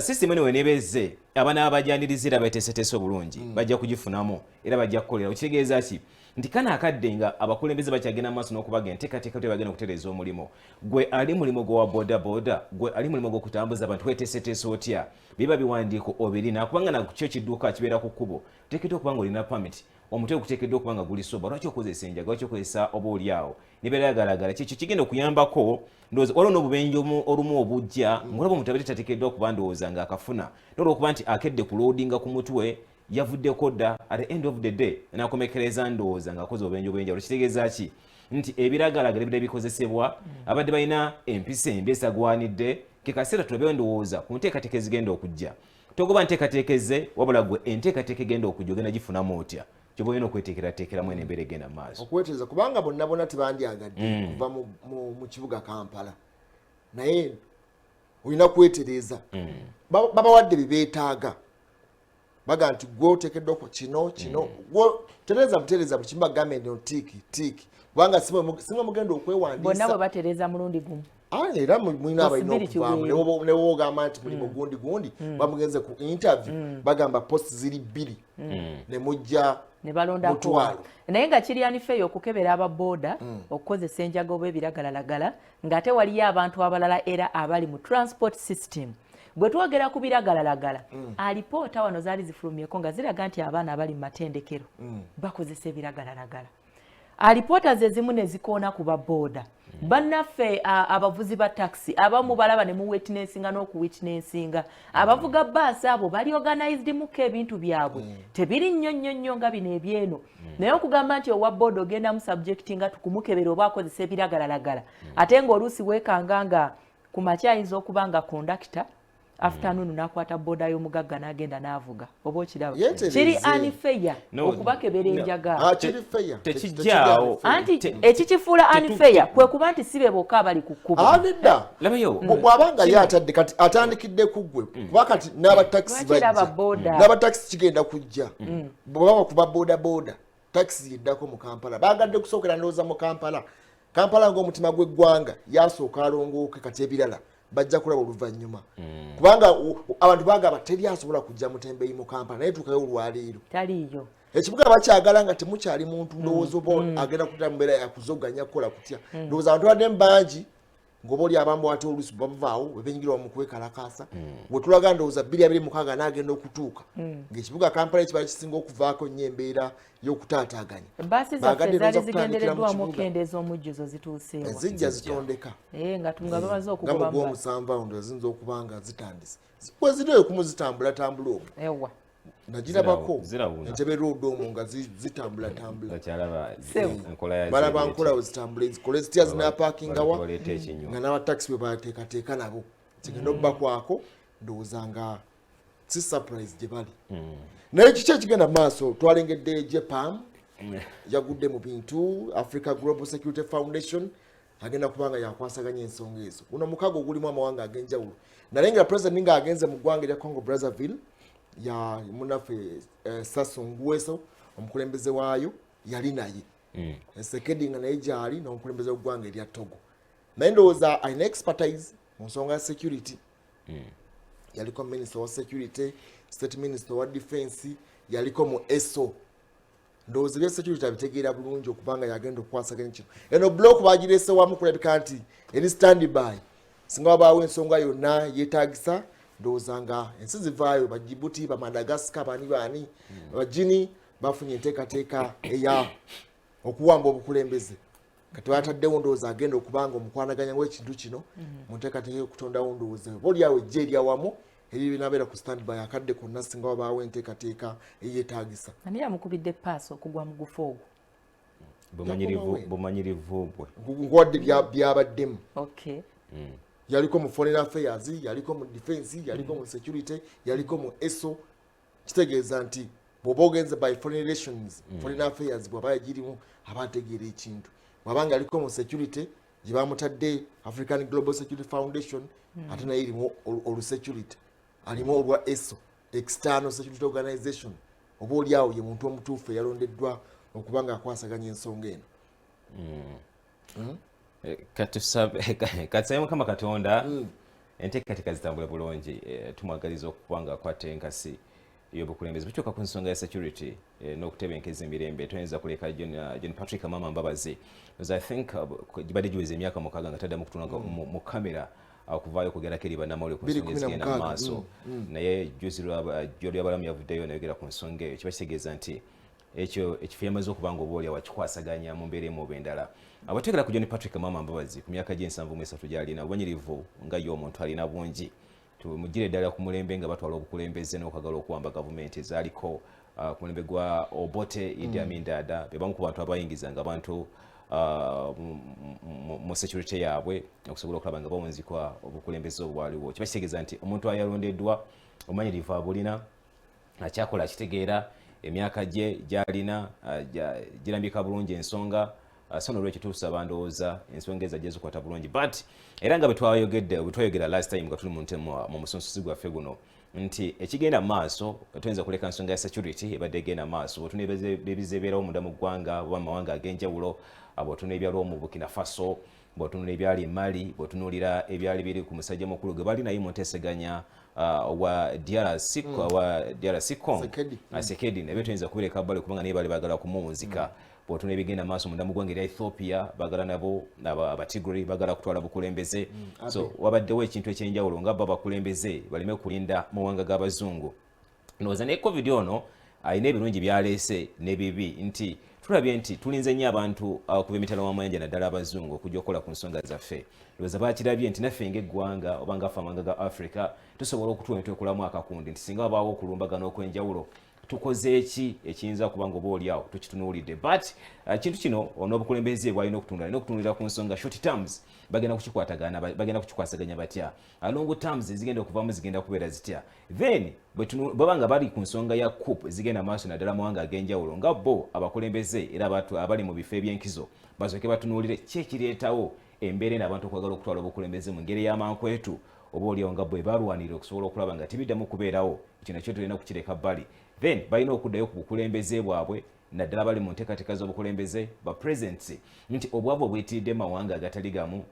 Speaker 3: system eno weneebezze, abanaaba bajaniriza era beteeseteese obulungi bajja kugifunamu era bajja kukolera. Okitegeeza ki nti kano akadde nga abakulembeze bakyagenda mu maaso n'okubaga enteekateeka tebagenda okutereeza omulimu, gwe ali mulimu gwa boda boda, gwe ali mulimu gw'okutambuza abantu, weteeseteese otya? Biba biwandiiko obirina? Kubanga nakyo kidduka kibeera ku kkubo, oteekeddwa okuba nga olina permit, omutwe guteekeddwa okuba nga guli sober. Lwaki okozesa enjaga? Lwaki okozesa oba oli awo neberagalaagala? Kyekyo kigenda okuyambako. Ndowooza waliwo n'obubenje olumu obujja ng'olaba omuntu abadde tateekeddwa kuba ndowooza ng'akafuna, nolwokuba nti akedde kuloodinga ku mutwe, yavuddeko dda. At the end of the day nakomekereza ndowooza ng'akoze obubenje obwenjawulo. Kitegeeza ki nti ebiragalagala ebidde bikozesebwa, abadde balina empisa embi esagwanidde. Ke kaseera tulabeyo ndowooza ku nteekateeka ezigenda okujja. Togoba nteekateeka ezze, wabula gwe enteekateeka egenda okujja ogenda gifunamu otya? Kyoba olina okweteekerateekeramu eno embeera egenda mu maaso.
Speaker 1: Okweteeza, kubanga bonna bonna tebandyagadde kuva mu kibuga Kampala, naye olina kwetereeza. Babawadde bye beetaaga, baga nti gwe oteekeddwa ku kino kino, gwe tereeza butereeza buli kimu, bagambe nti tick tick, kubanga simwe mugenda
Speaker 2: Bonna
Speaker 1: okwewandiisa.
Speaker 2: bwe batereeza mulundi gumu.
Speaker 1: Ah, era mulina abalina
Speaker 2: Possibility
Speaker 1: okuvaamu.
Speaker 2: weeri.
Speaker 1: Ne w'ogamba nti mulimu gundi gundi, bamugenze ku interview, bagamba post ziri bbiri ne mujja
Speaker 2: Ne balondako.
Speaker 1: mutwalo.
Speaker 2: Naye nga kiri unfair okukebera ababooda okukozesa enjaga oba ebiragalalagala, ng'ate waliyo abantu abalala era abali mu transport system. Bwe twogera ku biragalalagala, alipoota wano zaali zifulumyeko nga ziraga nti abaana abali mu matendekero bakozesa ebiragalalagala. Alipoota ze zimu ne zikoona ku babooda bannaffe, abavuzi ba taxi abamu balaba ne muwitnessinga n'okuwitnessinga abavuga baasi abo bali organized muko, ebintu byabwe tebiri nnyo nnyo nnyo nga bino ebyeno. Naye okugamba nti owa booda ogenda mu subject nga tukumukebera oba akozesa ebiragalalagala, ate ng'oluusi weekanga nga ku makya ayinza okuba nga kondakita, afternoon n'akwata booda y'omugagga n'agenda n'avuga, oba okiraba
Speaker 1: Yeetereze.
Speaker 2: kiri unfair
Speaker 3: No,
Speaker 2: okubakebera
Speaker 3: no.
Speaker 2: enjaga.
Speaker 1: Ah, kiri fair.
Speaker 3: Tekijjaawo.
Speaker 2: Anti ekikifuula unfair kwe kuba nti si be bokka abali ku kkubo.
Speaker 1: Ah, nedda.
Speaker 3: Labayo.
Speaker 1: Bw'aba nga ye atadde, kati atandikidde ku ggwe, kuba kati n'abatakisi
Speaker 2: Lwaki era
Speaker 1: bajja.
Speaker 2: ababoda?
Speaker 1: N'abatakisi kigenda kujja. Bwe baba kuba boda boda, takisi yeddako mu Kampala. Bagadde kusookera ndowooza mu Kampala. Kampala ng'omutima gw'eggwanga yasooka alongooke, kati ebirala bajja kulaba oluvannyuma, kubanga abantu bagamba teri asobola kujja mutembeyi mu Kampala, naye tuukayo olwaleero
Speaker 2: Taliiyo.
Speaker 1: Ekibuga bakyagala nga temukyali muntu. Ndowooza oba agenda kutera mu mbeera yakuzoganya kukola kutya. Ndowooza abantu baddemu bangi ng'oba oli abamu ate oluusi bavaawo webenyigira mu kwekalakaasa. Wetulaga ndowooza 2026 n'agenda okutuuka ng'ekibuga Kampala ekibala kisinga okuvaako nnyo embeera y'okutaataaganya.
Speaker 2: Baasi zaffe
Speaker 1: Baagadde
Speaker 2: zaali
Speaker 1: ndowooza kutandikira mu
Speaker 2: zigendereddwamu
Speaker 1: kibuga.
Speaker 2: okukendeeza omujjuzo zituuseewa?
Speaker 1: Ezijja zitondeka.
Speaker 2: Eh, nga bamaze
Speaker 1: Nga mu
Speaker 2: okugoba.
Speaker 1: Gw'omusanvu awo ndowooza ziyinza okuba nga zitandise. We ziri okumu zitambulatambula omwo.
Speaker 2: Ewa.
Speaker 1: Nagirabako.
Speaker 3: Zirawuna.
Speaker 1: Entebe Road omwo nga zitambulatambula.
Speaker 3: Okyalaba
Speaker 2: Sebo.
Speaker 3: enkola ya
Speaker 1: Balaba
Speaker 3: zebeti.
Speaker 1: nkola we zitambula, zikole zitya, zinapakingawa.
Speaker 3: Baleeta ekinywa.
Speaker 1: Nga n'abatakisi bwe bateekateeka nabo kigenda obbakwako. Ndowooza nga si surprise gye bali, naye kiki ekigenda mu maaso? Twalengedde JEPAM yagudde mu bintu. Africa Global Security Foundation agenda kubanga yakwasaganya ensonga ezo. Guno mukago ogulimu amawanga ag'enjawulo. Nalengera President nga agenze mu ggwanga erya Congo Brazzaville, ya munaffe Sassou Nguesso omukulembeze waayo yali naye, Tshisekedi nga naye gyali, n'omukulembeze w'eggwanga erya Togo. Naye ndowooza alina expertise mu nsonga ya security. Yaliko minister wa security, state minister wa defense, yaliko mu ESO. Ndowooza ebya security abitegeera bulungi okubanga yagenda okukwasaganya kino. Eno block bagirese wamu kulabika nti eri standby singa wabaawo ensonga yonna yeetagisa. Ndowooza nga ensi zivaayo, Bajibuti, Bamadagascar, bani bani, Bagini bafunye enteekateeka eya okuwamba obukulembeze. Kati bataddewo ndowooza agenda okubanga omukwanaganya w'ekintu kino mu nteekateeka y'okutondawo ndowooza oba oliawo ejja eryawamu eribinabeera ku standby akadde konna singa wabaawo enteekateeka eyeetaagisa.
Speaker 2: Ani yamukubidde paasi okugwa mu gufo ogwo?
Speaker 3: Bumanyirivu bwe.
Speaker 1: Nkuwadde byabaddemu. Yaliko mu foreign affairs, yaliko mu defense, yaliko mu security, yaliko mu ESO. Kitegeeza nti bw'oba ogenze by foreign relations, foreign affairs bw'aba yagirimu aba ategeera ekintu. Bw'aba nga aliko mu security gye bamutadde African Global Security Foundation, ate naye erimu olusecurity, alimu olwa ESO, External Security Organization. Oba oli awo ye muntu omutuufu eyalondeddwa okuba nga akwasaganya ensonga eno.
Speaker 3: Katusabe Mukama Katonda enteekateeka zitambule bulungi. Tumwagaliza okuba nga akwata enkasi ey'obukulembeze. Bukyuka ku nsonga ya security n'okutebenkeza emirembe, toyinza kuleka John Patrick Amama Mbabazi. Because I think gibadde giweza emyaka 6 nga taddamu kutunula mu kamera, okuvaayo okugerako eri bannamawulire ku nsonga ezigenda mu
Speaker 1: 2016,
Speaker 3: maaso. Naye juzi Jolwabalamu yavuddeyo nayogera ku nsonga eyo. Kiba kitegeeza nti ekyo ekifo yamaze okuba nga oba oli awakikwasaganya mu mbeera emu oba endala. Abategera ku John Patrick Amama Mbabazi ku myaka gy'e73 gy'alina, obumanyirivu nga ye omuntu alina bungi. Tumugire ddala ku mulembe nga batwala obukulembeze n'okwagala okuwamba gavumenti ezaaliko, ku mulembe gwa Obote, Idi Amin Dada, be bamu ku bantu abayingizanga abantu mu security yaabwe okusobola okulaba nga bawunzikwa obukulembeze obwaliwo. Kiba kitegeeza nti omuntu ayalondeddwa Omanyirivu abulina, akyakola akitegeera, emyaka gye gyalina girambika bulungi ensonga. So nolwekyo tusaba, ndowooza ensonga ezo ajja zikwata bulungi. But era nga bwetwayogedde, bwetwayogera last time nga tuli mu musunsuzi gwaffe guno, nti ekigenda mu maaso tuyinza kuleka nsonga ya security ebadde egenda mu maaso. Bwetuna ebizebeerawo munda mu ggwanga oba mu mawanga ag'enjawulo, bw'otunula ebyaliwo mu Burkina Faso, bw'otunula ebyali e Mali, bw'otunuulira ebyali biri ku musajja mukulu gwe bali naye mu nteeseganya wa DRC, wa DRC Congo.
Speaker 1: Tshisekedi.
Speaker 3: Tshisekedi, nabyo tuyinza kubireka bbali kubanga naye bali baagala kumuwunzika. Bw'otunula ebigenda maaso munda mu ggwanga erya Ethiopia, baagala nabo Abatigray baagala kutwala bukulembeze. So wabaddewo ekintu ekyenjawulo nga bo abakulembeze baleme kulinda mawanga g'abazungu. Ndowooza ne COVID ono alina ebirungi byaleese n'ebibi, nti tulabye nti tulinze nnyo abantu okuva emitala w'amayanja, naddala abazungu, okujja okukola ku nsonga zaffe. Ndowooza bakirabye nti naffe ng'eggwanga oba ngaffe amawanga ga Africa tusobola okutuwa netwekolamu akakundi, nti singa wabaawo okulumbagana okw'enjawulo, tukoze eki ekiyinza kuba nga oba oliawo tukitunuulidde. But kintu kino n'obukulembeze bwalina okutunula, alina okutunulira ku nsonga short terms, bagenda kukikwatagana, bagenda kukikwasaganya batya? Long terms ezigenda okuvaamu zigenda kubeera zitya? Then baba nga bali ku nsonga ya coup ezigenda maaso naddala mawanga ag'enjawulo, nga bo abakulembeze era abali mu bifo ebyenkizo basooke batunuulire ki ekireetawo embeera eno, abantu okwagala okutwala obukulembeze mu ngeri y'amankwetu, oba oliawo nga bwe balwanirira okusobola okulaba nga tebiddamu kubeerawo. Ekyo nakyo tulina okukireka bbali. Then balina okuddayo ku bukulembeze bwabwe, naddala bali mu nteekateeka z'obukulembeze, ba presidents, nti obwavu obuyitiridde mu mawanga agatali gamu,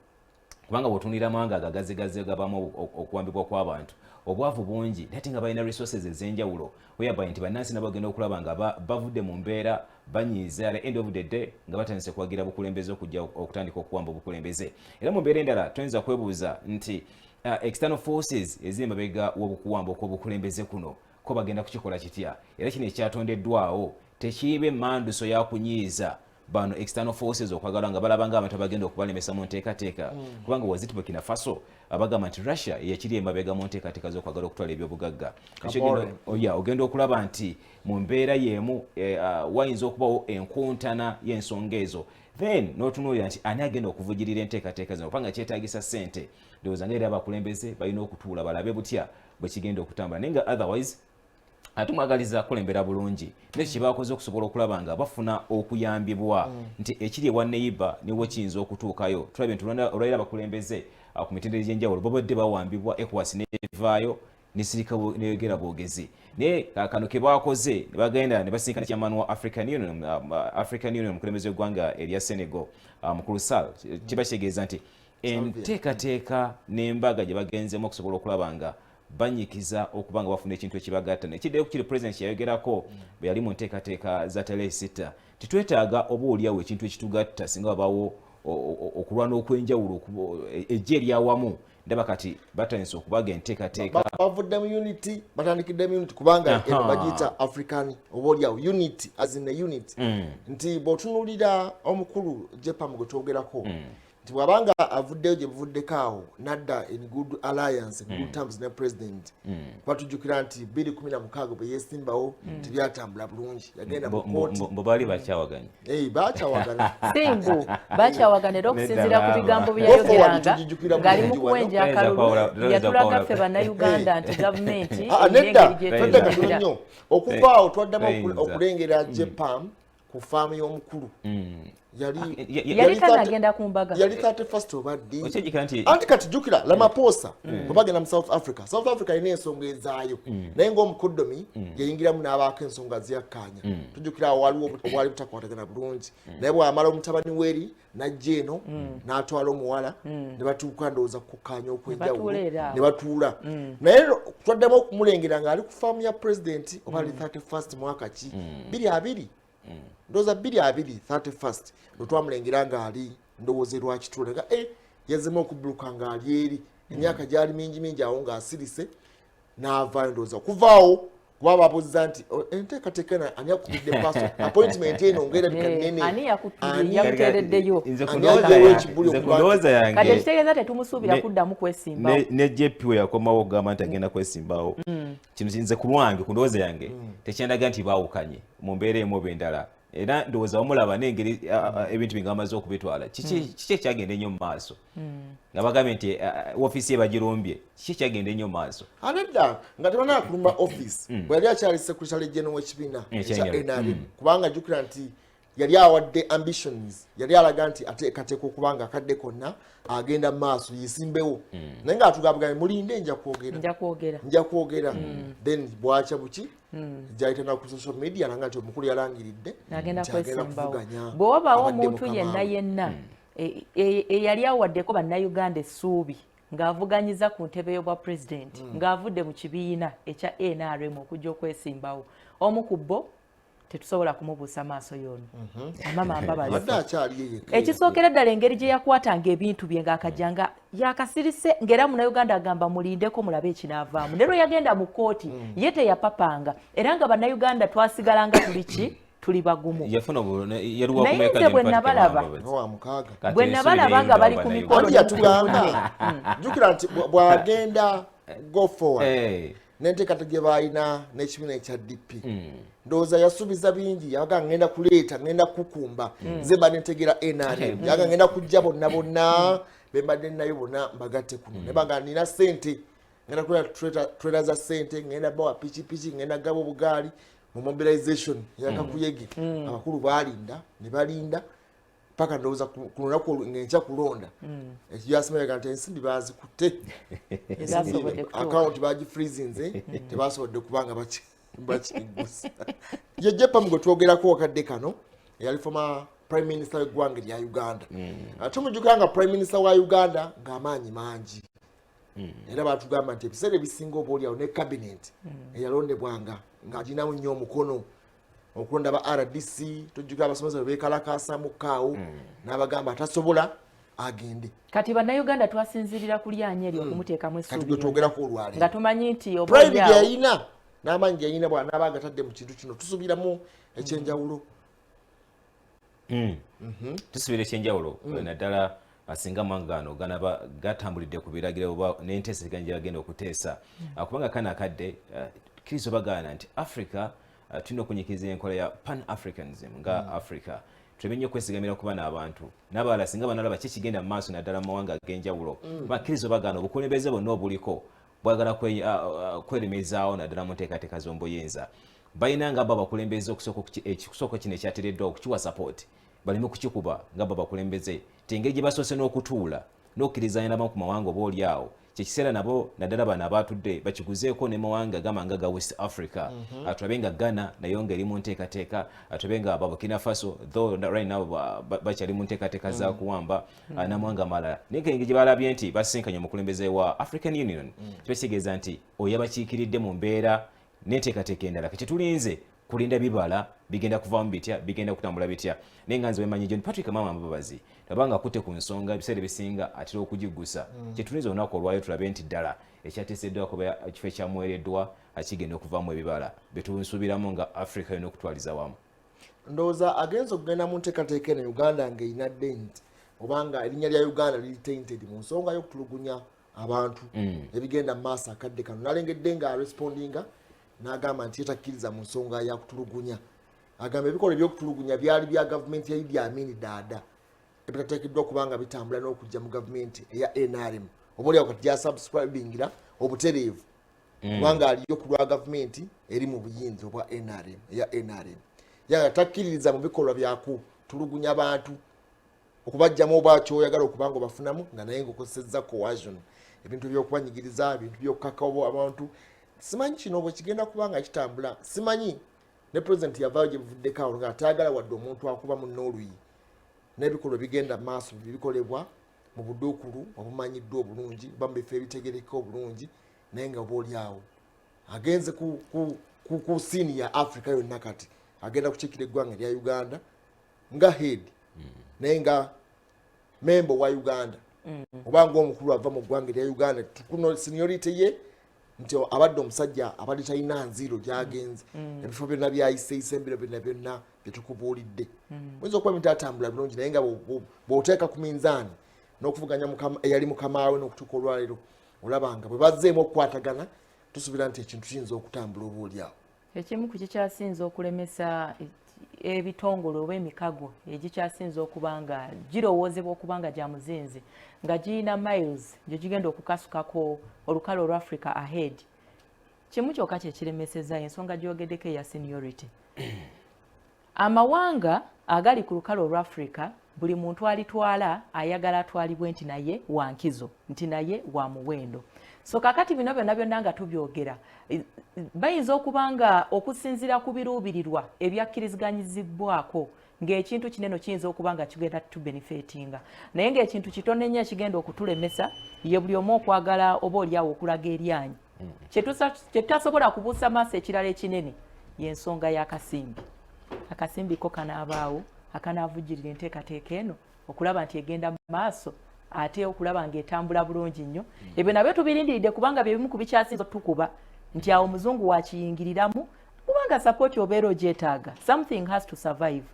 Speaker 3: kubanga bw'otunuulira amawanga ago agazigazi gabamu okuwambibwa kw'abantu, obwavu bungi, naye ate nga balina resources ez'enjawulo, whereby nti bannansi nabo bagenda okulaba nga bavudde mu mbeera banyiize. At the end of the day nga batandise kuwagira bukulembeze okujja okutandika okuwamba obukulembeze. Era mu mbeera endala tuyinza kwebuuza nti external forces eziri emabega w'obukuwamba okw'obukulembeze kuno ko bagenda kukikola kitya? Era kino ekyatondeddwawo tekiibe manduso yakunyiiza bano external forces okwagala nga balaba nga abantu abagenda okubalemesa mu nteekateeka? Kubanga wazit Burkina Faso abagamba nti Russia yekiri emabega mu nteekateeka z'okwagala okutwala ebyobugagga. Oh, ogenda okulaba nti mu mbeera y'emu wayinza okubawo enkuntana y'ensonga ezo. Then n'otunuulira nti ani agenda okuvugirira enteekateeka zino, kubanga kyetaagisa ssente. Ndowooza nga era abakulembeze balina okutuula balabe butya bwe kigenda okutambula, naye nga otherwise atumwagaliza kulembera bulungi nekyo kyebakoze okusobola okulaba nga bafuna okuyambibwa, nti ekiri ewa neiba niwo kiyinza okutuukayo. Tulabye nti olwaliro abakulembeze ku mitendera egy'enjawulo babadde bawambibwa, ECOWAS nevaayo nesirika neyogera bwogezi. Naye kano ke bakoze ne bagenda ne basinkana chairman wa African Union, omukulembeze w'eggwanga erya Senegal, mukulu Sall, kiba kitegeeza nti enteekateeka n'embaga gye bagenzemu okusobola okulaba nga banyikiza okuba nga bafuna ekintu ekibagatta. Nekiddayo kukiri president kyeyayogerako bwe yali mu nteekateeka za tarehe 6, titwetaaga oba oliawo ekintu ekitugatta singa wabawo okulwana okw'enjawulo, ejje eryawamu. Ndaba kati batandise okubaga enteekateeka.
Speaker 1: Bavudde mu unity, batandikidde mu unity, kubanga eno bagiyita African oba oliawo unity, as in a unit, nti bw'otunuulira omukulu JPAM gwe twogerako, nti bw'abanga avuddeyo gye buvuddeko awo nadda in good alliance, in good terms ne president, kuba tujjukira nti 2016 bwe yeesimbawo tebyatambula bulungi, yagenda mu kooti.
Speaker 3: Mbo baali bakyawaganye.
Speaker 1: Bakyawagana.
Speaker 2: Simbu bakyawagana, era okusinziira ku bigambo bye yayogeranga ng'ali mu kuwenja akalulu, yatulaga ffe Bannayuganda nti gavumenti
Speaker 1: Ah, nedda, twadda katono nnyo okuva awo twaddamu okulengera JPAM ku faamu y'omukulu. Yali
Speaker 2: yali tanagenda ku mbaga.
Speaker 1: Yali 31st oba ddi?
Speaker 3: Okyejjukira nti
Speaker 1: Anti kati jjukira Ramaphosa bwe bagenda mu South Africa, South Africa erina ensonga ezaayo, naye ng'omukoddomi yayingiramu n'abaako ensonga ziyakkaanya. Tujjukira awo waliwo obwali butakwatagana bulungi, naye bw'amala omutabani weri n'ajja eno n'atwala omuwala ne batuuka ndowooza kukkaanya okw'enjawulo.
Speaker 2: Batuula era awo.
Speaker 1: Ne batuula, naye twaddamu okumulengera ng'ali ku faamu ya pulezidenti, oba ali 31st mwaka ki, 2020, ndowooza 2020 31st bwe twamulengera ng'ali ndowooza erwakitula, nga yazemu okubuluka ng'ali eri, emyaka gyali mingi mingi awo ng'asirise n'avaayo. Ndowooza okuvaawo kuba babuuza nti, "Oh, enteekateeka eno ani akubidde paso appointment eno ng'erabika nnene?"
Speaker 2: Ani
Speaker 1: Ani-
Speaker 2: yamuteereddeyo?
Speaker 3: Nze ku
Speaker 1: Ani
Speaker 3: ndowooza
Speaker 1: aggyewo
Speaker 3: yange
Speaker 1: ekibuli
Speaker 3: nze ku
Speaker 1: okuba nti-
Speaker 3: ndowooza
Speaker 2: Kati
Speaker 3: yange
Speaker 2: ekitegeeza tetumusuubira kuddamu kwesimbawo.
Speaker 3: Ne JP we yakomawo okugamba nti agenda kwesimbawo, kino nze ku lwange, ku ndowooza yange, tekyendaga nti baawukanye mu mbeera emu oba endala. Era ndowooza wamulaba n'engeri ebintu bye nga bamaze okubitwala. Kiki kiki ekyagenda ennyo mu maaso nga bagambye nti ofiisi ye bagirumbye? Kiki ekyagenda ennyo mu maaso?
Speaker 1: Anedda, nga tebanakulumba office, bwe yali akyali secretary general w'ekibiina ekya
Speaker 3: Ekya
Speaker 1: NRM, kubanga jjukira nti yali awadde ambitions, yali alaga nti ateekateeka okuba nga akadde konna agenda mu maaso yisimbewo, naye ng'atugambye, "Mulinde, nja kwogera."
Speaker 2: Nja kwogera.
Speaker 1: Nja kwogera. Then bwakya buki, gyayita ku social media nanga nti omukulu yalangiridde
Speaker 2: agenda
Speaker 1: nti agenda
Speaker 2: kwesimbawo.
Speaker 1: kuvuganya.
Speaker 2: Bwe wabaawo
Speaker 1: Abadde
Speaker 2: omuntu
Speaker 1: mukama
Speaker 2: yenna
Speaker 1: we.
Speaker 2: yenna eyali awaddeko Bannayuganda essuubi ng'avuganyiza ku ntebe y'obwa pulezidenti ng'avudde mu kibiina ekya NRM okujja okwesimbawo, omu ku bo tetusobola kumubuusa maaso y'ono Amama Mbabazi.
Speaker 1: Abadde akyali yekka.
Speaker 2: Ekisookera ddala, engeri gye yakwatanga ebintu bye ng'akajja nga yakasirise, ng'era Munnayuganda agamba, "Mulindeko mulabe ekinaavaamu." Ne lwe yagenda mu kkooti, ye teyapapanga, era nga Bannayuganda twasigalanga tuli ki, tuli bagumu.
Speaker 3: Yafuna yaliwa
Speaker 2: Naye
Speaker 3: kumeka
Speaker 2: nze bwe nabalaba,
Speaker 1: Wa mukaaga.
Speaker 2: Bwe nabalaba nga bali ku mikolo
Speaker 1: Anti yatugamba, jjukira nti bw'agenda go forward n'enteekateeka gye baalina n'ekibiina ekya DP, ndowooza yasuubiza bingi. Yabaga, "Ngenda kuleeta, ngenda kukumba, nze mba nentegera NRM." Yaga, "Ngenda kujja bonna bonna bembadde nayo bonna mbagatte kuno." Nebaga, "Nina sente, ngenda kuleeta trailer za sente, ngenda bawa pikipiki, ngenda gaba obugaali." Mu mobilization yakakuyege, abakulu balinda ne balinda paka ndowooza ku lunaku ng'enkya kulonda, ekiyasimayaga nti ensimbi bazikutte.
Speaker 2: Ezasobodde kutuuka.
Speaker 1: Akawunti bagifreezinze, tebasobodde kubanga bakigusa. Ye Jepamu gwe twogerako wakadde kano eyali former prime minister w'eggwanga erya Uganda. Tumujjukira nga prime minister wa Uganda ng'amaanyi mangi, era batugamba nti ebiseera ebisinga oba oliawo ne cabinet eyalondebwanga ng'aginamu nnyo omukono okulonda ba RDC. Tujjukira abasomesa bwe beekalakaasa mukaawo n'abagamba atasobola agende.
Speaker 2: Kati Bannayuganda twasinzirira ku lyanyi eryo okumuteekamu
Speaker 1: Kati
Speaker 2: essuubi
Speaker 1: gwe twogerako olwaleero
Speaker 2: nga tumanyi nti oba
Speaker 1: prime
Speaker 2: oliawo
Speaker 1: gye yalina n'amaanyi ge yalina, bw'anaaba agatadde mu kintu kino, tusuubiramu ekyenjawulo.
Speaker 3: Tusuubira ekyenjawulo, naddala asinga amawanga gano ganaba gatambulidde ku biragiro oba n'enteeseganya gye bagenda okuteesa. Kubanga kano akadde kkiriza bagaana nti Africa, tulina okunyikiriza enkola ya Pan Africanism nga Africa, tuleme nnyo okwesigamira ku bano abantu n'abalala. Singa banalaba ki ekigenda mu maaso naddala mu mawanga ag'enjawulo, bakkiriza bagaana obukulembeze bwonna obuliko bwagala kweremezaawo naddala mu nteekateeka z'ombuyinza. Balina nga bo abakulembeze okusooka kino ekyateereddwa okukiwa support, baleme kukikuba nga bo abakulembeze, ti engeri gye basoose n'okutuula n'okkirizanya nabamu ku mawanga, oba oli awo kyekiseera nabo naddala bano abatudde bakiguzeeko ne mawanga gamba nga ga West Africa. Tulabe nga Ghana nayo nga eri mu nteekateeka, tulabe nga ba Burkina Faso, though right now bakyali mu nteekateeka za kuwamba, n'amawanga amalala. Naye engeri gye balabye nti basinkanye omukulembeze wa African Union, kiba kitegeeza nti oyo yabakiikiridde mu mbeera n'enteekateeka endala. Kyetulinze kulinda bibala bigenda kuvaamu bitya, bigenda kutambula bitya. Naye nga nze wemanyi John Patrick Amama Mbabazi, abanga akutte ku nsonga, ebiseera ebisinga atera okugiggusa. Kyetulinze olunaku olwayo tulabe nti ddala ekyateeseddwa kuba ekifo ekyamuweereddwa kigenda okuvaamu ebibala byetunsuubiramu nga Africa yonna okutwaliza wamu.
Speaker 1: Ndowooza agenza okugenda mu nteekateeka eno, Uganda ng'erina dent, obanga erinnya lya Uganda liri tainted mu nsonga y'okutulugunya abantu ebigenda mu maaso akadde kano. Nalengedde nga arespondinga n'agamba nti yetakkiriza mu nsonga ya kutulugunya. Agamba ebikolwa ebyokutulugunya byali bya gavumenti ya Idi Amin Daada, ebitateekeddwa kubanga bitambula n'okujja mu gavumenti eya NRM. Oba oliawo kati gyasubscribingira obutereevu, kubanga aliyo ku lwa gavumenti eri mu buyinza obwa NRM, eya NRM. Yaga takkiririza mu bikolwa byakutulugunya bantu, okubajjamu oba kyoyagala okuba nga obafunamu, nga naye ngaokozesezza coercion, ebintu byokubanyigiriza, ebintu byokukaka abantu. Simanyi kino bwe kigenda kuba nga kitambula, simanyi. Ne president yavaayo gye buvuddeko awo nga atayagala wadde omuntu akuba munne oluyi, n'ebikolwa ebigenda mu maaso bikolebwa mu buduukulu obumanyiddwa obulungi oba mu bifo ebitegereka obulungi. Naye nga oba oli awo agenze ku scene ya Africa yonna, kati agenda kukiikira eggwanga erya Uganda nga head, naye nga member wa Uganda oba ngaomukulu ava mu ggwanga erya Uganda, tukuno seniority ye nti abadde omusajja abadde talina nziiro gyagenze, ebifo byonna byayiseeyise, embiro byonna byonna byetukubuulidde, oyinza okuba ebintu atambula bulungi. Naye nga bw'oteeka ku minzaani n'okuvuganya eyali mukamaawe n'okutuuka olwaleero, olaba nga bwe bazzeemu okukwatagana, tusuubira nti ekintu kiyinza okutambula oba oliawo.
Speaker 2: Ekimu ku kikyasinze okulemesa ebitongole oba emikago egikyasinze okuba nga girowoozebwa okuba nga gya muzinzi, nga girina miles gye gigenda okukasukako olukalo olwa Africa ahead, kimu kyokka kyekiremeseza, ensonga gyogeddeko eya seniority. Amawanga agali ku lukalo olwa Africa, buli muntu alitwala ayagala atwalibwe nti naye wankizo, nti naye wa muwendo. So kakati bino byonna byonna nga tubyogera, bayinza okuba nga okusinziira ku biruubirirwa ebyakkiriziganyizibwako, ng'ekintu kinene kiyinza okuba nga kigenda tubenefitinga, naye ng'ekintu kitono ennyo ekigenda okutulemesa ye buli omu okwagala oba oliawo okulaga eryanyi kyetutasobola kubuusa maaso. Ekirala ekinene y'ensonga y'akasimbi. Akasimbi ko kanaabaawo akanaavujjirira enteekateeka eno okulaba nti egenda mu maaso, ate okulaba ng'etambula bulungi nnyo? Ebyo nabyo tubirindiridde, kubanga bye bimu ku bikyasinza otukuba nti awo omuzungu wakiyingiriramu, kubanga support obeera ogyetaaga. Something has to survive.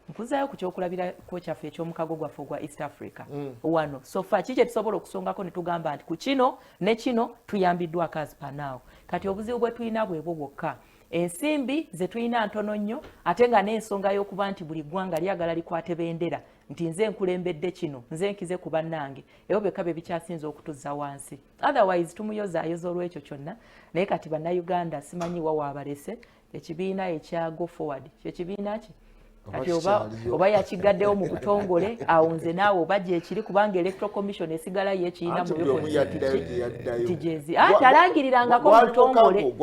Speaker 2: Nkuzaayo ku kyokulabirako kyaffe ekyomukago gwaffe ogwa East Africa. Wano so far ki kyetusobola okusongako ne tugamba nti ku kino ne kino tuyambiddwako as per now? Kati obuzibu bwe tulina bwebwo bwokka, ensimbi ze tulina ntono nnyo, ate nga n'ensonga y'okuba nti buli ggwanga lyagala likwate bendera nti nze nkulembedde kino, nze nkize ku bannange. Ebyo byokka bye bikyasinza okutuzza wansi. Otherwise tumuyozaayoza olw'ekyo kyonna. Naye kati Bannayuganda simanyi wa waabalese ekibiina ekya Go Forward, kyekibiina ki kati? Oba yakigaddewo mu butongole, awo nze naawe oba gyekiri, kubanga Electoral Commission esigala yekirina.
Speaker 1: Mutijezi
Speaker 2: talangirirangako mu butongole.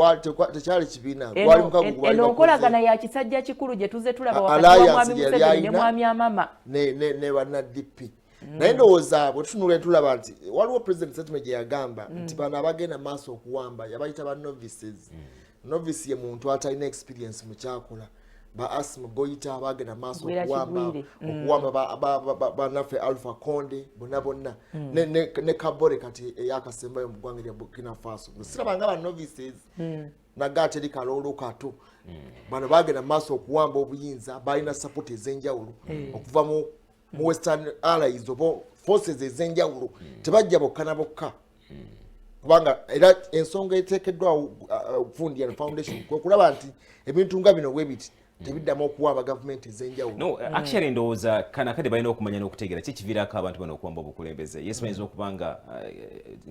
Speaker 2: Eno nkolagana ya kisajja kikulu gye tuze tulaba wakati wa Mwami Museveni ne Mwami Amama.
Speaker 1: Ne banna DP. Naye ndowooza bwe tutunula tulaba nti waliwo President statement gye yagamba nti bano abagenda maaso okuwamba yabayita ba novices. Novice ye muntu atalina experience mu kyakola. Ba Assimi Goita bagenda maaso okuwamba, bannaffe Alpha Conde, bonna bonna, ne Kabore kati eyakasembayo mu ggwanga erya Burkina Faso, sirabanga ba novices. Naga teri kaloolo kato. Bano bagenda maaso okuwamba obuyinza balina support ez'enjawulo okuva mu Western allies oba forces ez'enjawulo. Tebajja bokka na bokka, kubanga era ensonga eteekeddwawo Fundian Foundation kwe kulaba nti ebintu nga bino bwe biti tebiddamu okuwamba gavumenti ez'enjawulo.
Speaker 3: No, actually ndowooza kana kade balina okumanya n'okutegeera ki kiviirako abantu bano okuwamba obukulembeze. Yes, bayinza okuba nga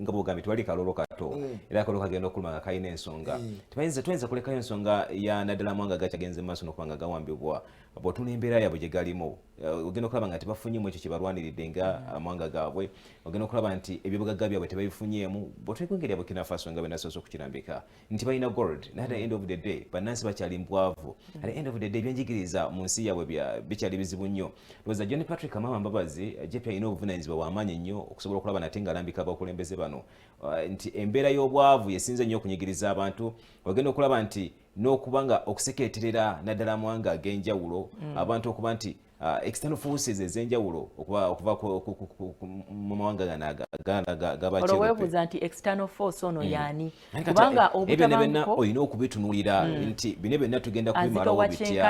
Speaker 3: nga bwogambye tewali kaloolo kato, era akaloolo kagenda okuluma nga kalina ensonga. Tebayinza, tuyinza kulekayo ensonga ya naddala amawanga gakyagenze mu maaso n'okuba nga gawambibwa. Bw'otunula embeera yaabwe gye galimu, ogenda okulaba nga tebafunyemu ekyo kye balwaniridde nga amawanga gaabwe. Ogenda okulaba nti ebyobugagga byabwe tebabifunyeemu. Bw'otwegwengeri ya Burkina Faso, nga benasoose okukirambika nti balina gold, naye at the end of the day bannansi bakyali mbwavu. At the end of the day ebyenjigiriza mu nsi yaabwe bikyali bizibu nnyo. Ndowooza John Patrick Amama Mbabazi JP alina obuvunanyizibwa bw'amaanyi nnyo okusobola okulaba nate ng'alambika abakulembeze bano nti embeera y'obwavu yesinze nnyo okunyigiriza abantu. Ogenda okulaba nti n'okuba nga okusekeeterera naddala amawanga ag'enjawulo, abantu okuba nti external forces ez'enjawulo okuva mu mawanga gano
Speaker 2: Olwo weebuuza nti external force ono yaani? Kubanga
Speaker 3: ebyo ne byonna olina okubitunuulira nti bino byonna tugenda kubimalawo bitya?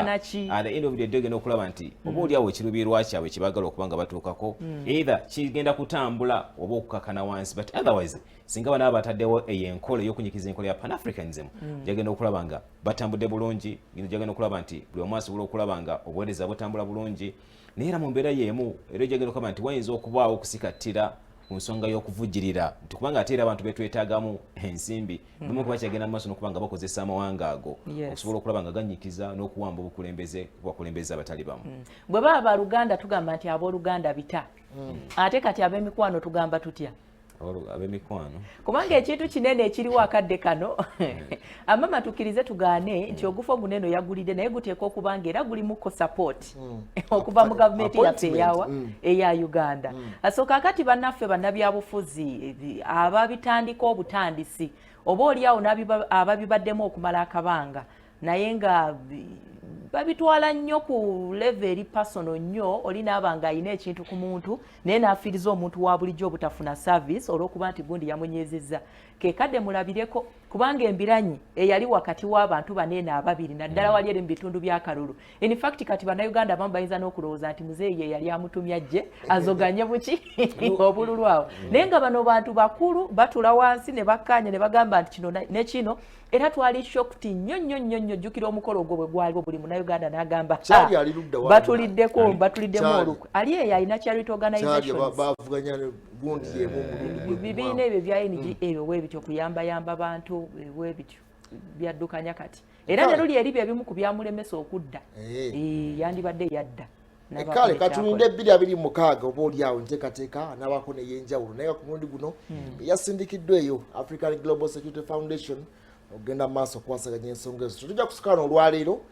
Speaker 3: At the end of the day ogenda okulaba nti oba oli awo ekiruubirirwa kyabwe kyebagala okuba nga batuukako either kigenda kutambula oba okukakana wansi. But otherwise singa banaaba bataddewo eyo enkola ey'okunyikiza enkola ya Pan-Africanism, jagenda okulaba nga batambudde bulungi, jagenda okulaba nti buli omu asobola okulaba nga obuweereza butambula bulungi. Naye era mu mbeera y'emu era ojagenda okulaba nti wayinza okubaawo okusikattira ku nsonga y'okuvujjirira, nti kubanga ate era abantu betwetaagamu ensimbi bimu kuba kyagenda mu maaso n'okuba nga bakozesa amawanga ago okusobola okulaba nga ganyikiza n'okuwamba obukulembeze kubakulembeze abatali bamu.
Speaker 2: Bwe baba baluganda tugamba nti abooluganda bita, ate kati ab'emikwano tugamba tutya?
Speaker 3: Ab'emikwano?
Speaker 2: Kubanga ekintu kinene ekiriwo akadde kano, Amama, tukkirize tugaane nti ogufo guno eno yagulidde, naye guteekwa okuba nga era gulimuko support okuva mu gavumenti yaffe eyawa eya Uganda. So kaakati bannaffe bannabyabufuzi ababitandika obutandisi, oba oliawo ababibaddemu okumala akabanga, naye nga babitwala nnyo ku level eri personal nnyo, oli naaba nga alina ekintu ku muntu, naye n'afiiriza omuntu wa bulijjo obutafuna service olw'okuba nti gundi yamunyezezza, kekadde mulabireko. Kubanga embiranyi eyali wakati w'abantu baneeno ababiri, naddala wali eri mu bitundu by'akalulu. In fact, kati Bannayuganda abamu bayinza n'okulowooza nti muzeeyi ye yali amutumya jje azoganye buki obululu awo, naye nga bano bantu bakulu batula wansi ne bakkaanya ne bagamba nti kino ne kino. Era twali shocked nnyo nnyo nnyo nnyo. Jjukira omukolo ogwo bwe gwaliwo, buli Munnayuganda n'agamba,
Speaker 1: Kyali ali ludda wa?
Speaker 2: Batuliddeko, batuliddemu
Speaker 1: Kyali.
Speaker 2: olukwe. Ali eyo alina charity
Speaker 1: Kyali
Speaker 2: organizations.
Speaker 1: Bavuganya gundi emu omulundi gwe
Speaker 2: Bibiina ebyo bya NGO ebyo bwe bityo, kuyambayamba bantu bwe bityo byaddukanya kati. Era ne luli eri bye bimu ku byamulemesa okudda. Yandibadde yadda. N'abaako
Speaker 1: Kale
Speaker 2: ne kyakola.
Speaker 1: Katulinde 2026, oba oli awo nteekateeka anabaako ney'enjawulo, naye nga ku mulundi guno yasindikiddwa eyo African Global Security Foundation okugenda mu maaso okukwasaganya ensonga ezo. Tetujja kusukana olwaleero.